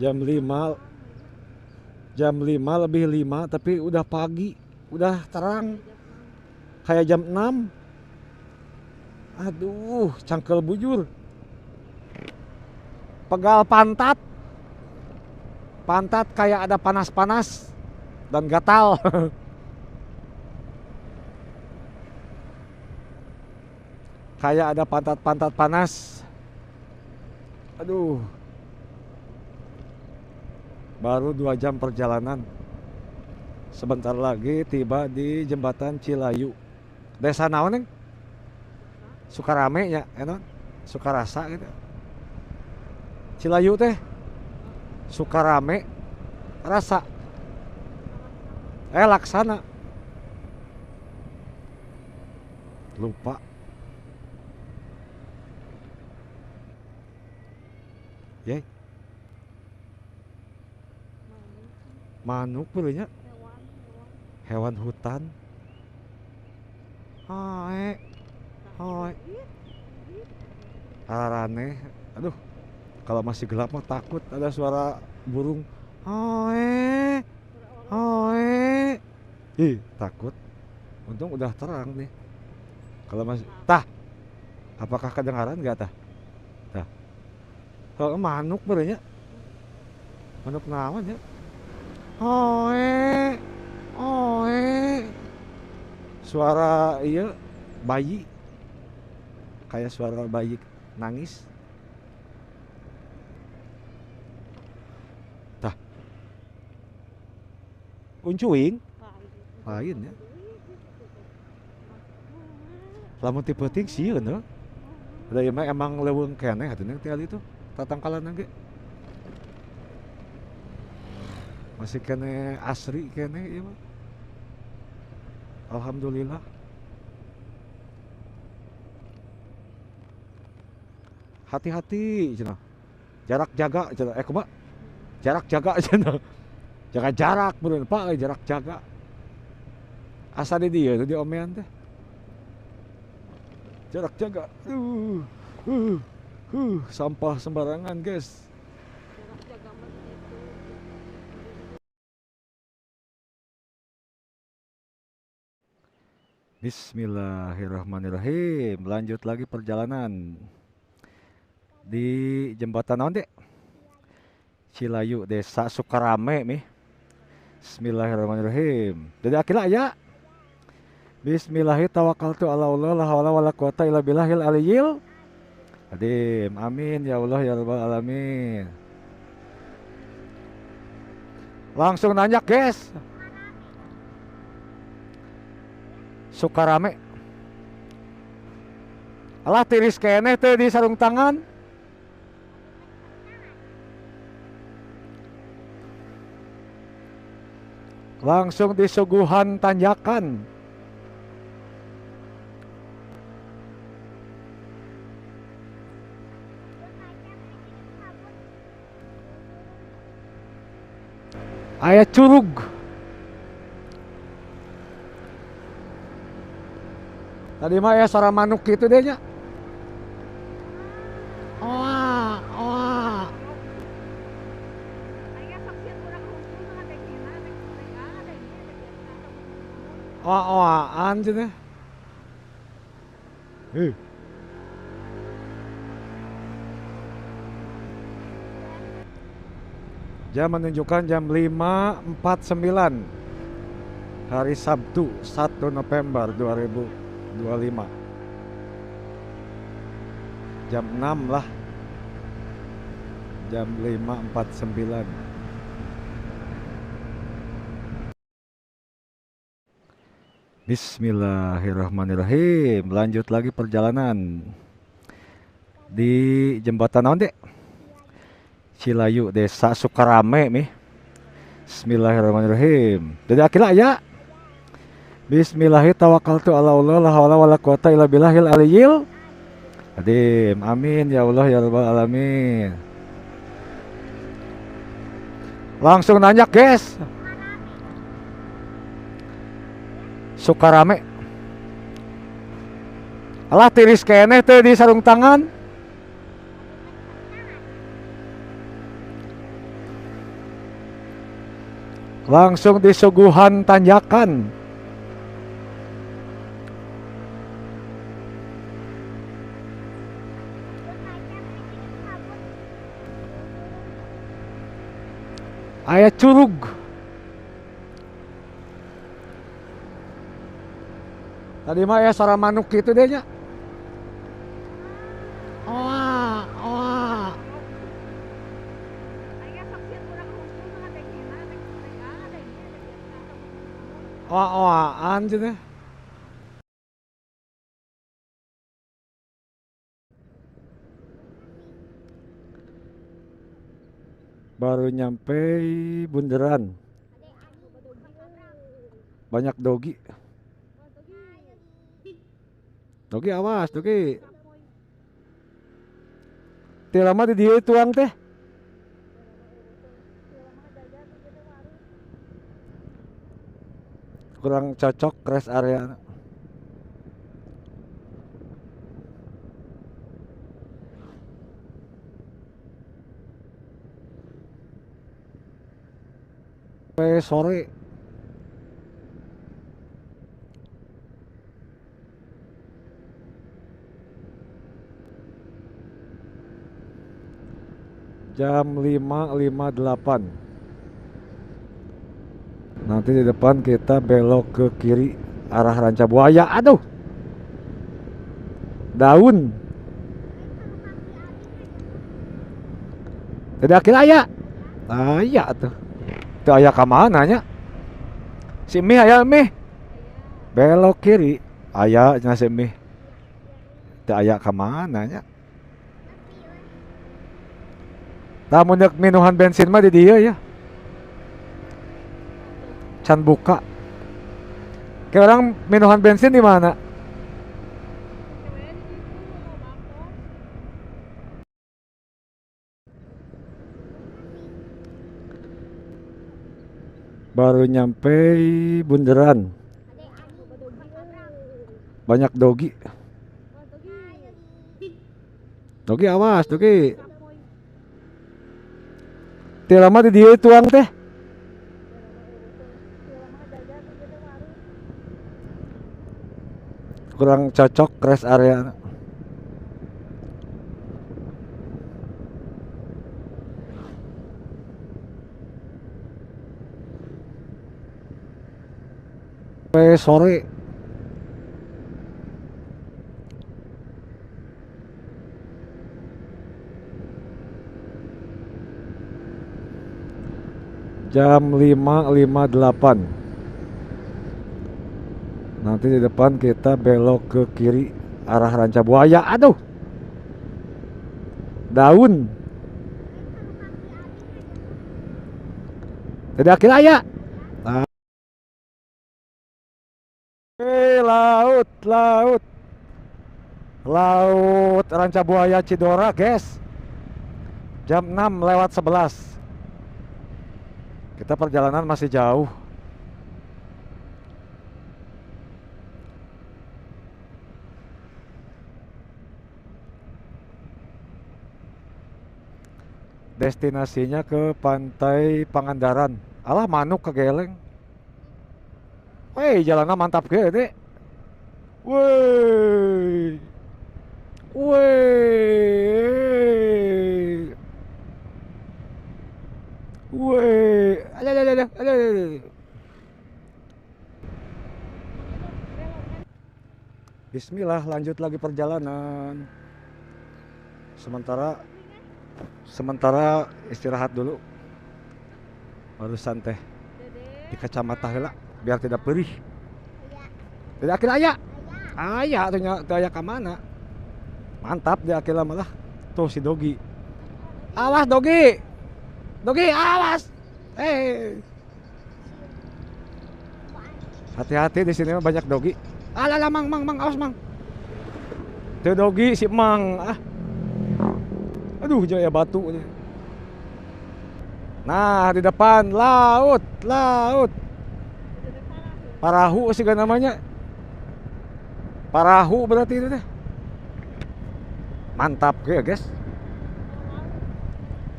Jam 5, jam 5:05, tapi udah pagi, udah terang. Kayak jam 6. Aduh, cangkel bujur. Pegal pantat. Pantat kayak ada panas-panas dan gatal. Kayak ada pantat-pantat panas. Aduh. Baru 2 jam perjalanan. Sebentar lagi tiba di jembatan Cilayu. Desa naon, Neng? Sukarame nya, enak. Sukarasa gitu. Cilayu teh Sukarame rasa. Laksana. Lupa. Ye. Manuk bolehnya. Hewan hutan. Hai. Hai. Arane. Aduh. Kalau masih gelap mah takut ada suara burung. Hai. Hai. Ih, takut. Untung udah terang nih. Kalau masih tah. Apakah kedengaran enggak tah? Tah. Kalau manuk bolehnya. Manuk naon ya? Oe, oe. Suara iya bayi. Kayak suara bayi nangis. Tah. Uncuing? Lain ya. Lamun ti peuting sieun heuh. Da ieu mah emang leuweung keneh atuh nya tinggal itu tatangkalan ge. Masih kene asri kene ieu mah. Alhamdulillah. Hati-hati cenah. Jarak jaga cenah. Kumaha? Jarak jaga cenah. Jaga jarak bener Pak, jarak jaga. Asa di dieu di omean teh. Jarak jaga. Sampah sembarangan, guys. Jarak jaga mah gitu. Bismillahirrahmanirrahim. Lanjut lagi perjalanan di jembatan naon, Dek? Cilayu, Desa Sukarame nih. Bismillahirrahmanirrahim. Dede Akila ya. Bismillahi tawakkaltu ala Allah la haula wala quwata illa billahil aliyyil azim. Amin ya Allah ya rabbal alamin. Langsung nanjak, guys. Sukarame. Alah tiris keneh teh di sarung tangan. Langsung disuguhan tanjakan. Aya curug. Tadi mah ya suara manuk gitu deh nya. Oa, oa. Oa-oaan cenah. Heh. Jam menunjukkan jam 5.49 hari Sabtu 1 November 2025. Jam 6 lah. Jam 5.49. Bismillahirrahmanirrahim. Lanjut lagi perjalanan di jembatan naon, Dek? Cilayu, Desa Sukarame nih. Bismillahirrahmanirrahim. Jadi akila ya. Bismillahi tawakkaltu ala Allah la haula wala quwata illa billahil aliyyil azim. Amin ya Allah ya rabbal alamin. Langsung nanjak, guys. Sukarame. Alah tiris keneh teh di sarung tangan. Langsung disuguhan tanjakan. Aya curug. Tadi mah ya suara manuk gitu deh nya. Oa, oa. Oa-oaan cenah. Baru nyampe bundaran. Banyak dogi. Dogi awas, dogi. Teu lama di dieu tuang teh. Kurang cocok rest area. Sampai sore. Jam 5.58. Nanti di depan kita belok ke kiri arah Ranca Buaya. Aduh. Daun. Tidak akhir aya. Aya tuh. Teu aya ka mana nya? Si Mih aya Mih. Belok kiri aya nya si Mih. Teu aya ka mana nya? Tah mun minuhan bensin mah di dieu ya. Can buka. Kayak orang minuhan bensin di mana? Baru nyampe bundaran. Banyak dogi. Dogi awas, dogi. Teu lama di dieu tuang teh. Kurang cocok rest area. Sampai sore. Jam 5.58. Nanti di depan kita belok ke kiri arah Rancabuaya. Aduh. Daun. Tidak akhir aya. Nah. Laut, laut. Laut Rancabuaya Cidora, guys. Jam 6.11. Kita perjalanan masih jauh. Destinasinya ke Pantai Pangandaran. Alah, manuk kegeleng. Weh, jalannya mantap gede. Woi. Woi. Woi. Alah, alah, alah, alah. Bismillah, lanjut lagi perjalanan. Sementara istirahat dulu. Barusan teh di kacamata heula biar tidak perih. Tidak akhir aya. Aya tuh nya teu aya ka mana. Mantap di akhir malah. Tuh si Dogi. Awas Dogi. Dogi awas. Hati-hati di sini mah banyak dogi. Alah mang mang mang awas mang. Tuh Dogi si mang ah. Aduh, jaya batu. Nah, di depan laut, laut. Parahu sih kan namanya. Parahu berarti itu deh. Mantap ya, guys.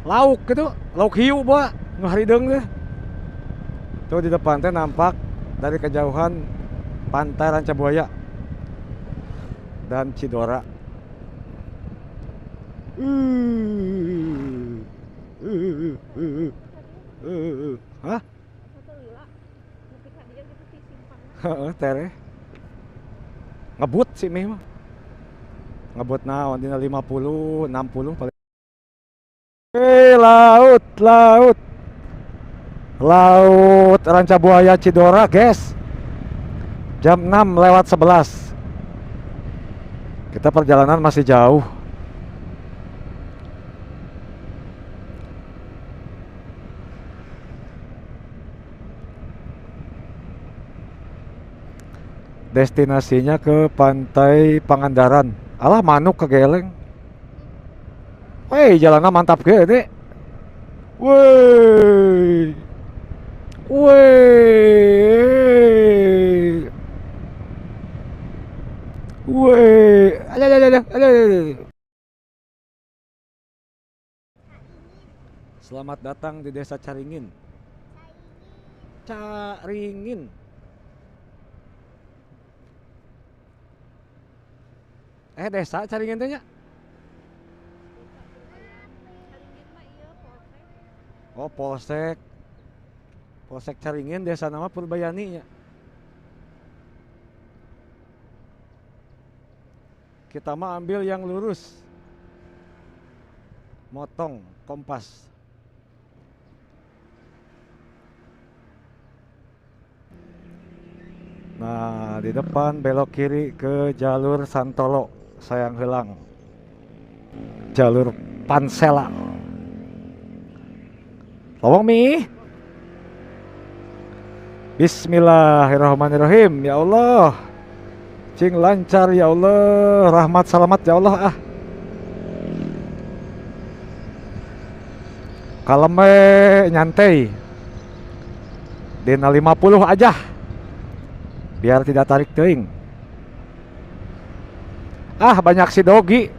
Lauk gitu, lauk hiu bawa nu harideung deh. Tuh di depan teh nampak dari kejauhan Pantai Rancabuaya dan Cidora. Hah? Heeh, tereh. Ngebut sih mih mah. Ngebut naon dina 50, 60 paling. Laut, laut. Laut Rancabuaya Cidora, guys. Jam 6.11. Kita perjalanan masih jauh. Destinasinya ke Pantai Pangandaran. Alah, manuk kegeleng. Weh, jalannya mantap gede. Woi. Woi. Woi. Alah, alah, alah, alah. Selamat datang di Desa Caringin. Caringin. Desa Caringin teh nya? Oh, Polsek. Polsek Caringin, desa nama Purbayani nya. Kita mah ambil yang lurus. Motong kompas. Nah, di depan belok kiri ke jalur Santolo, Sayang Helang. Jalur Pansela. Lowong mi. Bismillahirrahmanirrahim. Ya Allah. Cing lancar ya Allah. Rahmat salamat ya Allah ah. Kaleme nyantai. Dina 50 aja. Biar tidak tarik teuing. Ah, banyak si dogi.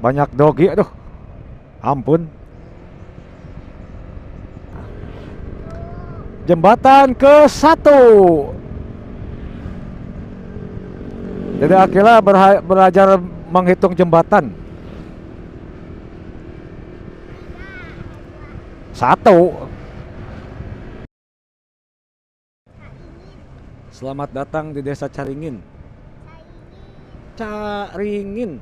Banyak dogi, aduh. Ampun. Jembatan ke 1. Jadi Akila belajar menghitung jembatan. 1. Selamat datang di Desa Caringin. Caringin.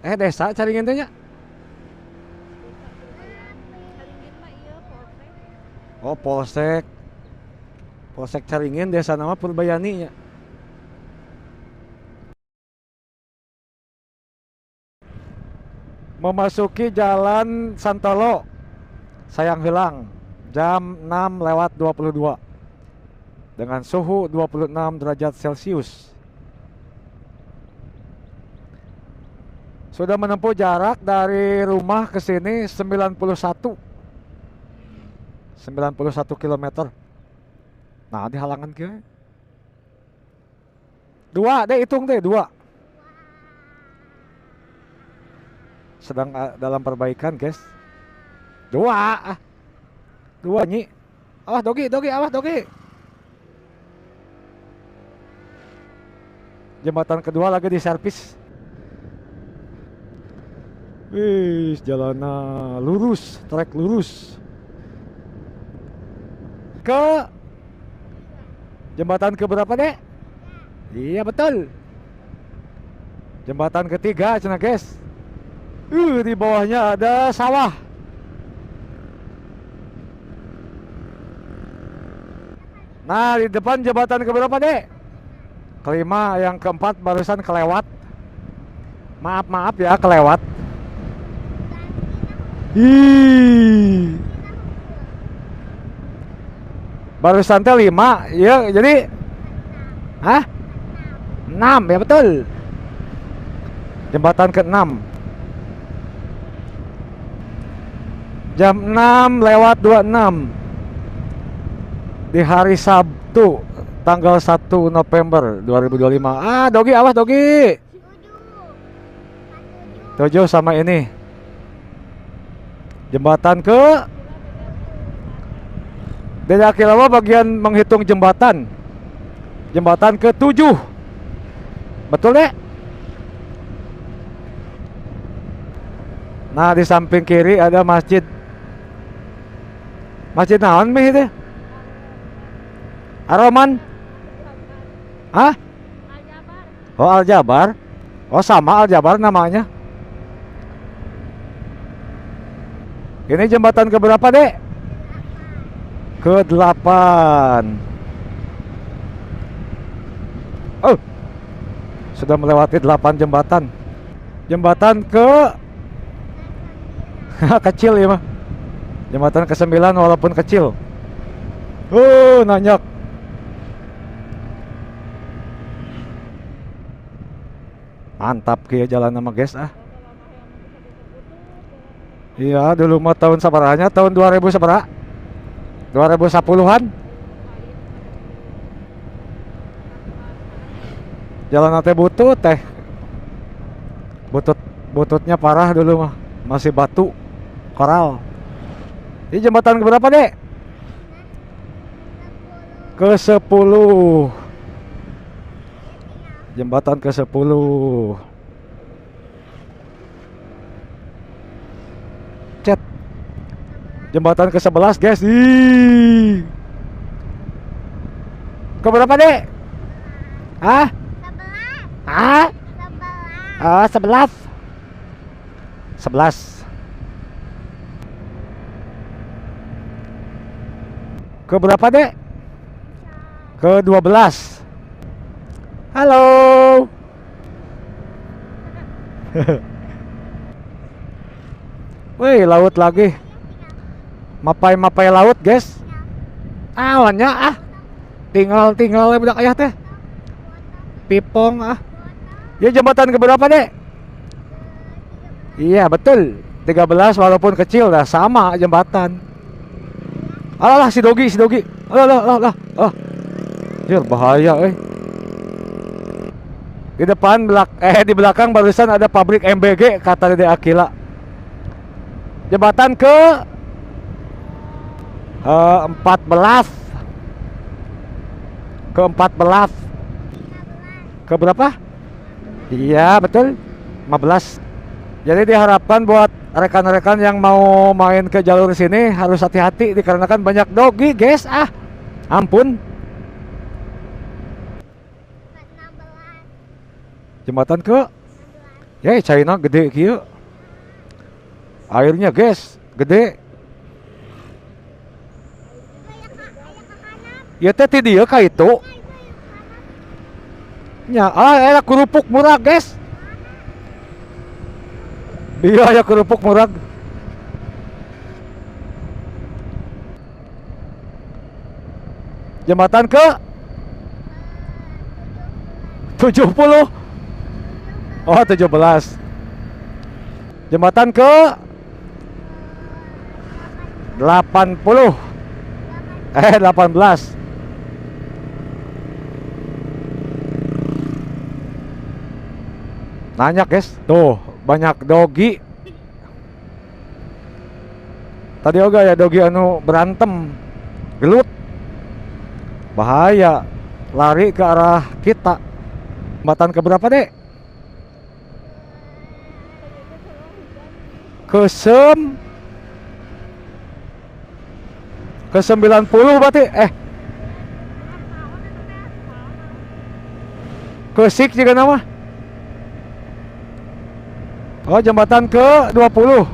Desa Caringin teh nya? Caringin mah iya polsek. Oh, polsek. Polsek Caringin, desa nama Purbayani nya. Memasuki Jalan Santolo, Sayang Heulang, jam 6:22 dengan suhu 26 derajat Celcius. Sudah menempuh jarak dari rumah ke sini 91 kilometer. Nah, di halangan kieu. 2 deh, hitung deh, 2. Sedang dalam perbaikan, guys. 2. 2 nyi. Awas dogi, dogi, awas dogi. Jembatan kedua lagi di servis. Wih, jalannya lurus, trek lurus. Ke jembatan ke berapa, Dek? Iya, betul. Jembatan ketiga, cenah, guys. Di bawahnya ada sawah. Nah, di depan jembatan ke berapa, Dek? Kelima, yang keempat barusan kelewat. Maaf, maaf ya, kelewat. Ih. Barusan teh 5, ya, jadi hah? 6, ya betul. Jembatan ke-6. Jam 6:26 di hari Sabtu tanggal 1 November 2025. Ah, dogi, awas dogi. 7 sama ini. Jembatan ke Dede Akila bagian menghitung jembatan. Jembatan ke-7. Betul, Dek? Nah, di samping kiri ada masjid. Masjid naon mih itu? Aroman? Hah? Oh, Al-Jabar. Oh, sama Al-Jabar namanya. Ini jembatan ke berapa, Dek? Ke-8. Oh, sudah melewati 8 jembatan. Jembatan ke kecil ya mah. Jembatan ke-9 walaupun kecil. Oh, nanjak. Mantap kia jalan sama guys ah. Iya, dulu mah tahun sabaranya, tahun 2000 sabaraha? 2010-an. Jalan teh butut teh. Bututnya parah dulu mah, masih batu koral. Ini jembatan ke berapa, Dek? Ke-10. Jembatan ke-10. Cet. Jembatan ke-11, guys. Ih. Ke berapa, Dek? Hah? 11. Hah? 11. Ah, 11. 11. Ke berapa, Dek? Ke 12. Halo. Wih, laut lagi. Mapai-mapai laut, guys. Awannya ah. Tinggal-tinggal budak ayah teh. Pipong ah. Ya, jembatan ke berapa, Dek? Iya, betul. 13 walaupun kecil dah sama jembatan. Alah, si dogi, si dogi. Alah, alah, alah, alah. Jir, bahaya eh. Di depan di belakang barusan ada pabrik MBG kata Dede Akila. Jembatan ke 14. Ke 14. Ke berapa? Iya, betul. 15. Jadi diharapkan buat rekan-rekan yang mau main ke jalur sini harus hati-hati dikarenakan banyak dogi, guys. Ah, ampun. Jembatan ke? Ya, China gede kieu. Airnya guys, gede. Ya teh ti dieu ka itu. Nya, ah era kerupuk murah guys. Iya, ya kerupuk murah. Jembatan ke 70. Oh, 17. Jembatan ke 80. 18. Nanya guys, tuh banyak dogi. Tadi oga ya dogi anu berantem, gelut, bahaya, lari ke arah kita. Jembatan ke berapa dek? Ke 90 berarti, Kesik juga nama. Oh, jembatan ke 20.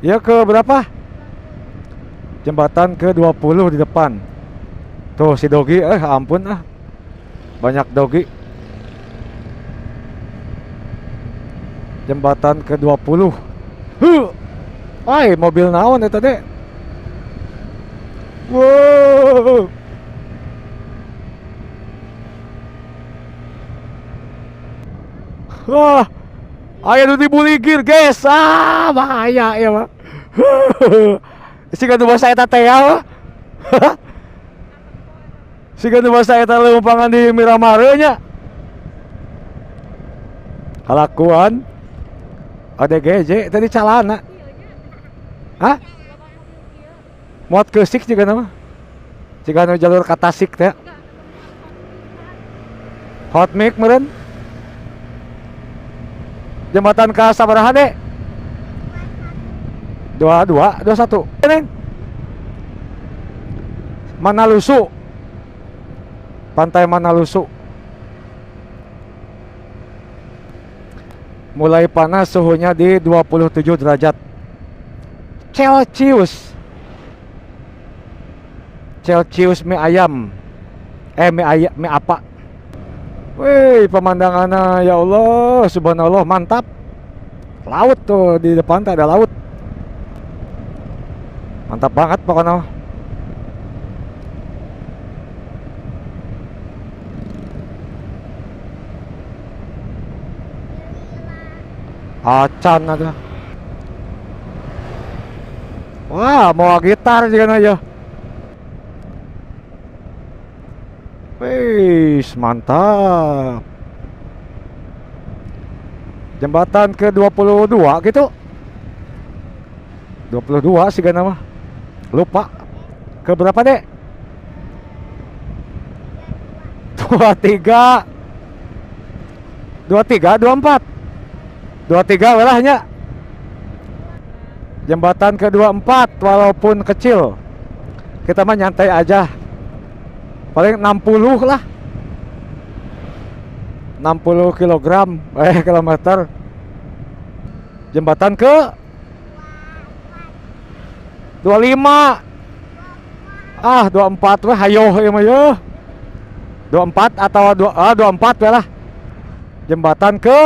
Ya ke berapa? Jembatan ke 20 di depan. Tuh si dogi, ampun ah. Banyak dogi. Jembatan ke 20. Huh. Ai, mobil naon eta teh? Wow. Wah, aya nu dibuligir, guys. Ah, bahaya ya, Pak. Siga nu basa eta teh ya. Siga nu basa eta leumpangan di Miramare nya. Kalakuan ADGJ tadi calana. Hah? Muat kesik juga nama. Siga nu jalur ka Tasik teh. Hot mic meureun. Jembatan ke sabaraha dek? 22, 21. Neng. Manalusu. Pantai Manalusu. Mulai panas suhunya di 27 derajat Celcius. Celcius mie ayam. Mie ayam, mie apa? Wih, pemandangannya ya Allah, subhanallah, mantap. Laut tuh di depan tuh ada laut. Mantap banget pokoknya. Acan ada. Wah, mau gitar juga aja. Wih, mantap. Jembatan ke 22 gitu. 22 sih kan nama. Lupa. Ke berapa, Dek? 23. 23, 24. 23 welahnya. Jembatan ke 24 walaupun kecil. Kita mah nyantai aja. Paling 60 lah. 60 kilogram, kilometer. Jembatan ke 25. Ah, 24 weh, hayo ieu mah yeuh. 24 atau 24 weh lah. Jembatan ke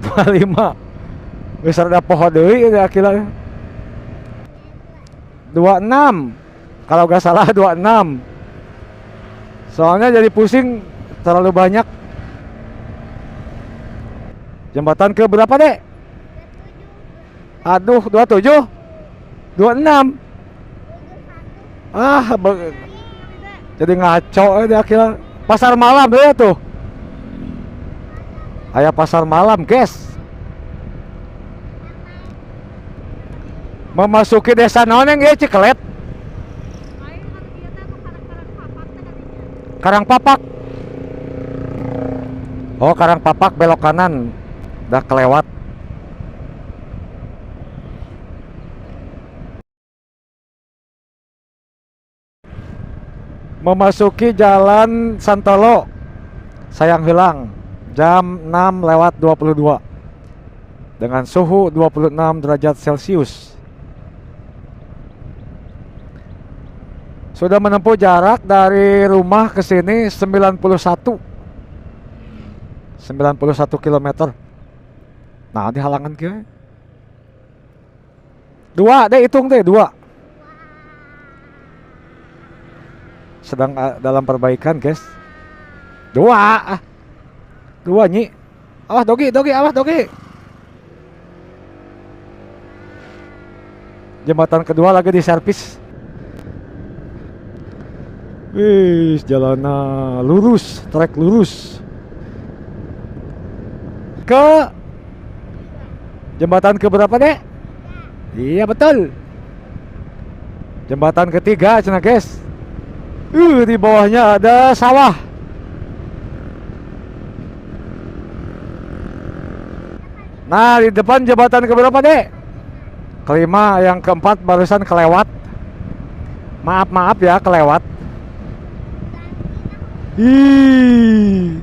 25. Geus rada poho deui ieu akila. 26. Kalau gak salah 26. Soalnya jadi pusing terlalu banyak. Jembatan ke berapa, Dek? Aduh, 27. 26. Ah, jadi ngaco di akhirnya. Pasar malam ya tuh. Aya pasar malam, guys. Memasuki desa naon yang ieu Cikelet? Karangpapak. Oh, Karangpapak belok kanan. Udah kelewat. Memasuki Jalan Santolo Sayang Heulang jam 6:22 dengan suhu 26 derajat Celcius. Sudah menempuh jarak dari rumah ke sini 91 km. Nah, di halangan kieu. Dua deh, hitung deh, dua. Sedang dalam perbaikan, guys. Dua. Dua nyi. Awas dogi, dogi, awas dogi. Jembatan kedua lagi di servis. Wih, jalannya lurus, trek lurus. Ke jembatan ke berapa, Dek? Iya, betul. Jembatan ketiga, cenah, guys. Di bawahnya ada sawah. Nah, di depan jembatan ke berapa, Dek? Kelima, yang keempat barusan kelewat. Maaf, maaf ya, kelewat. Ih.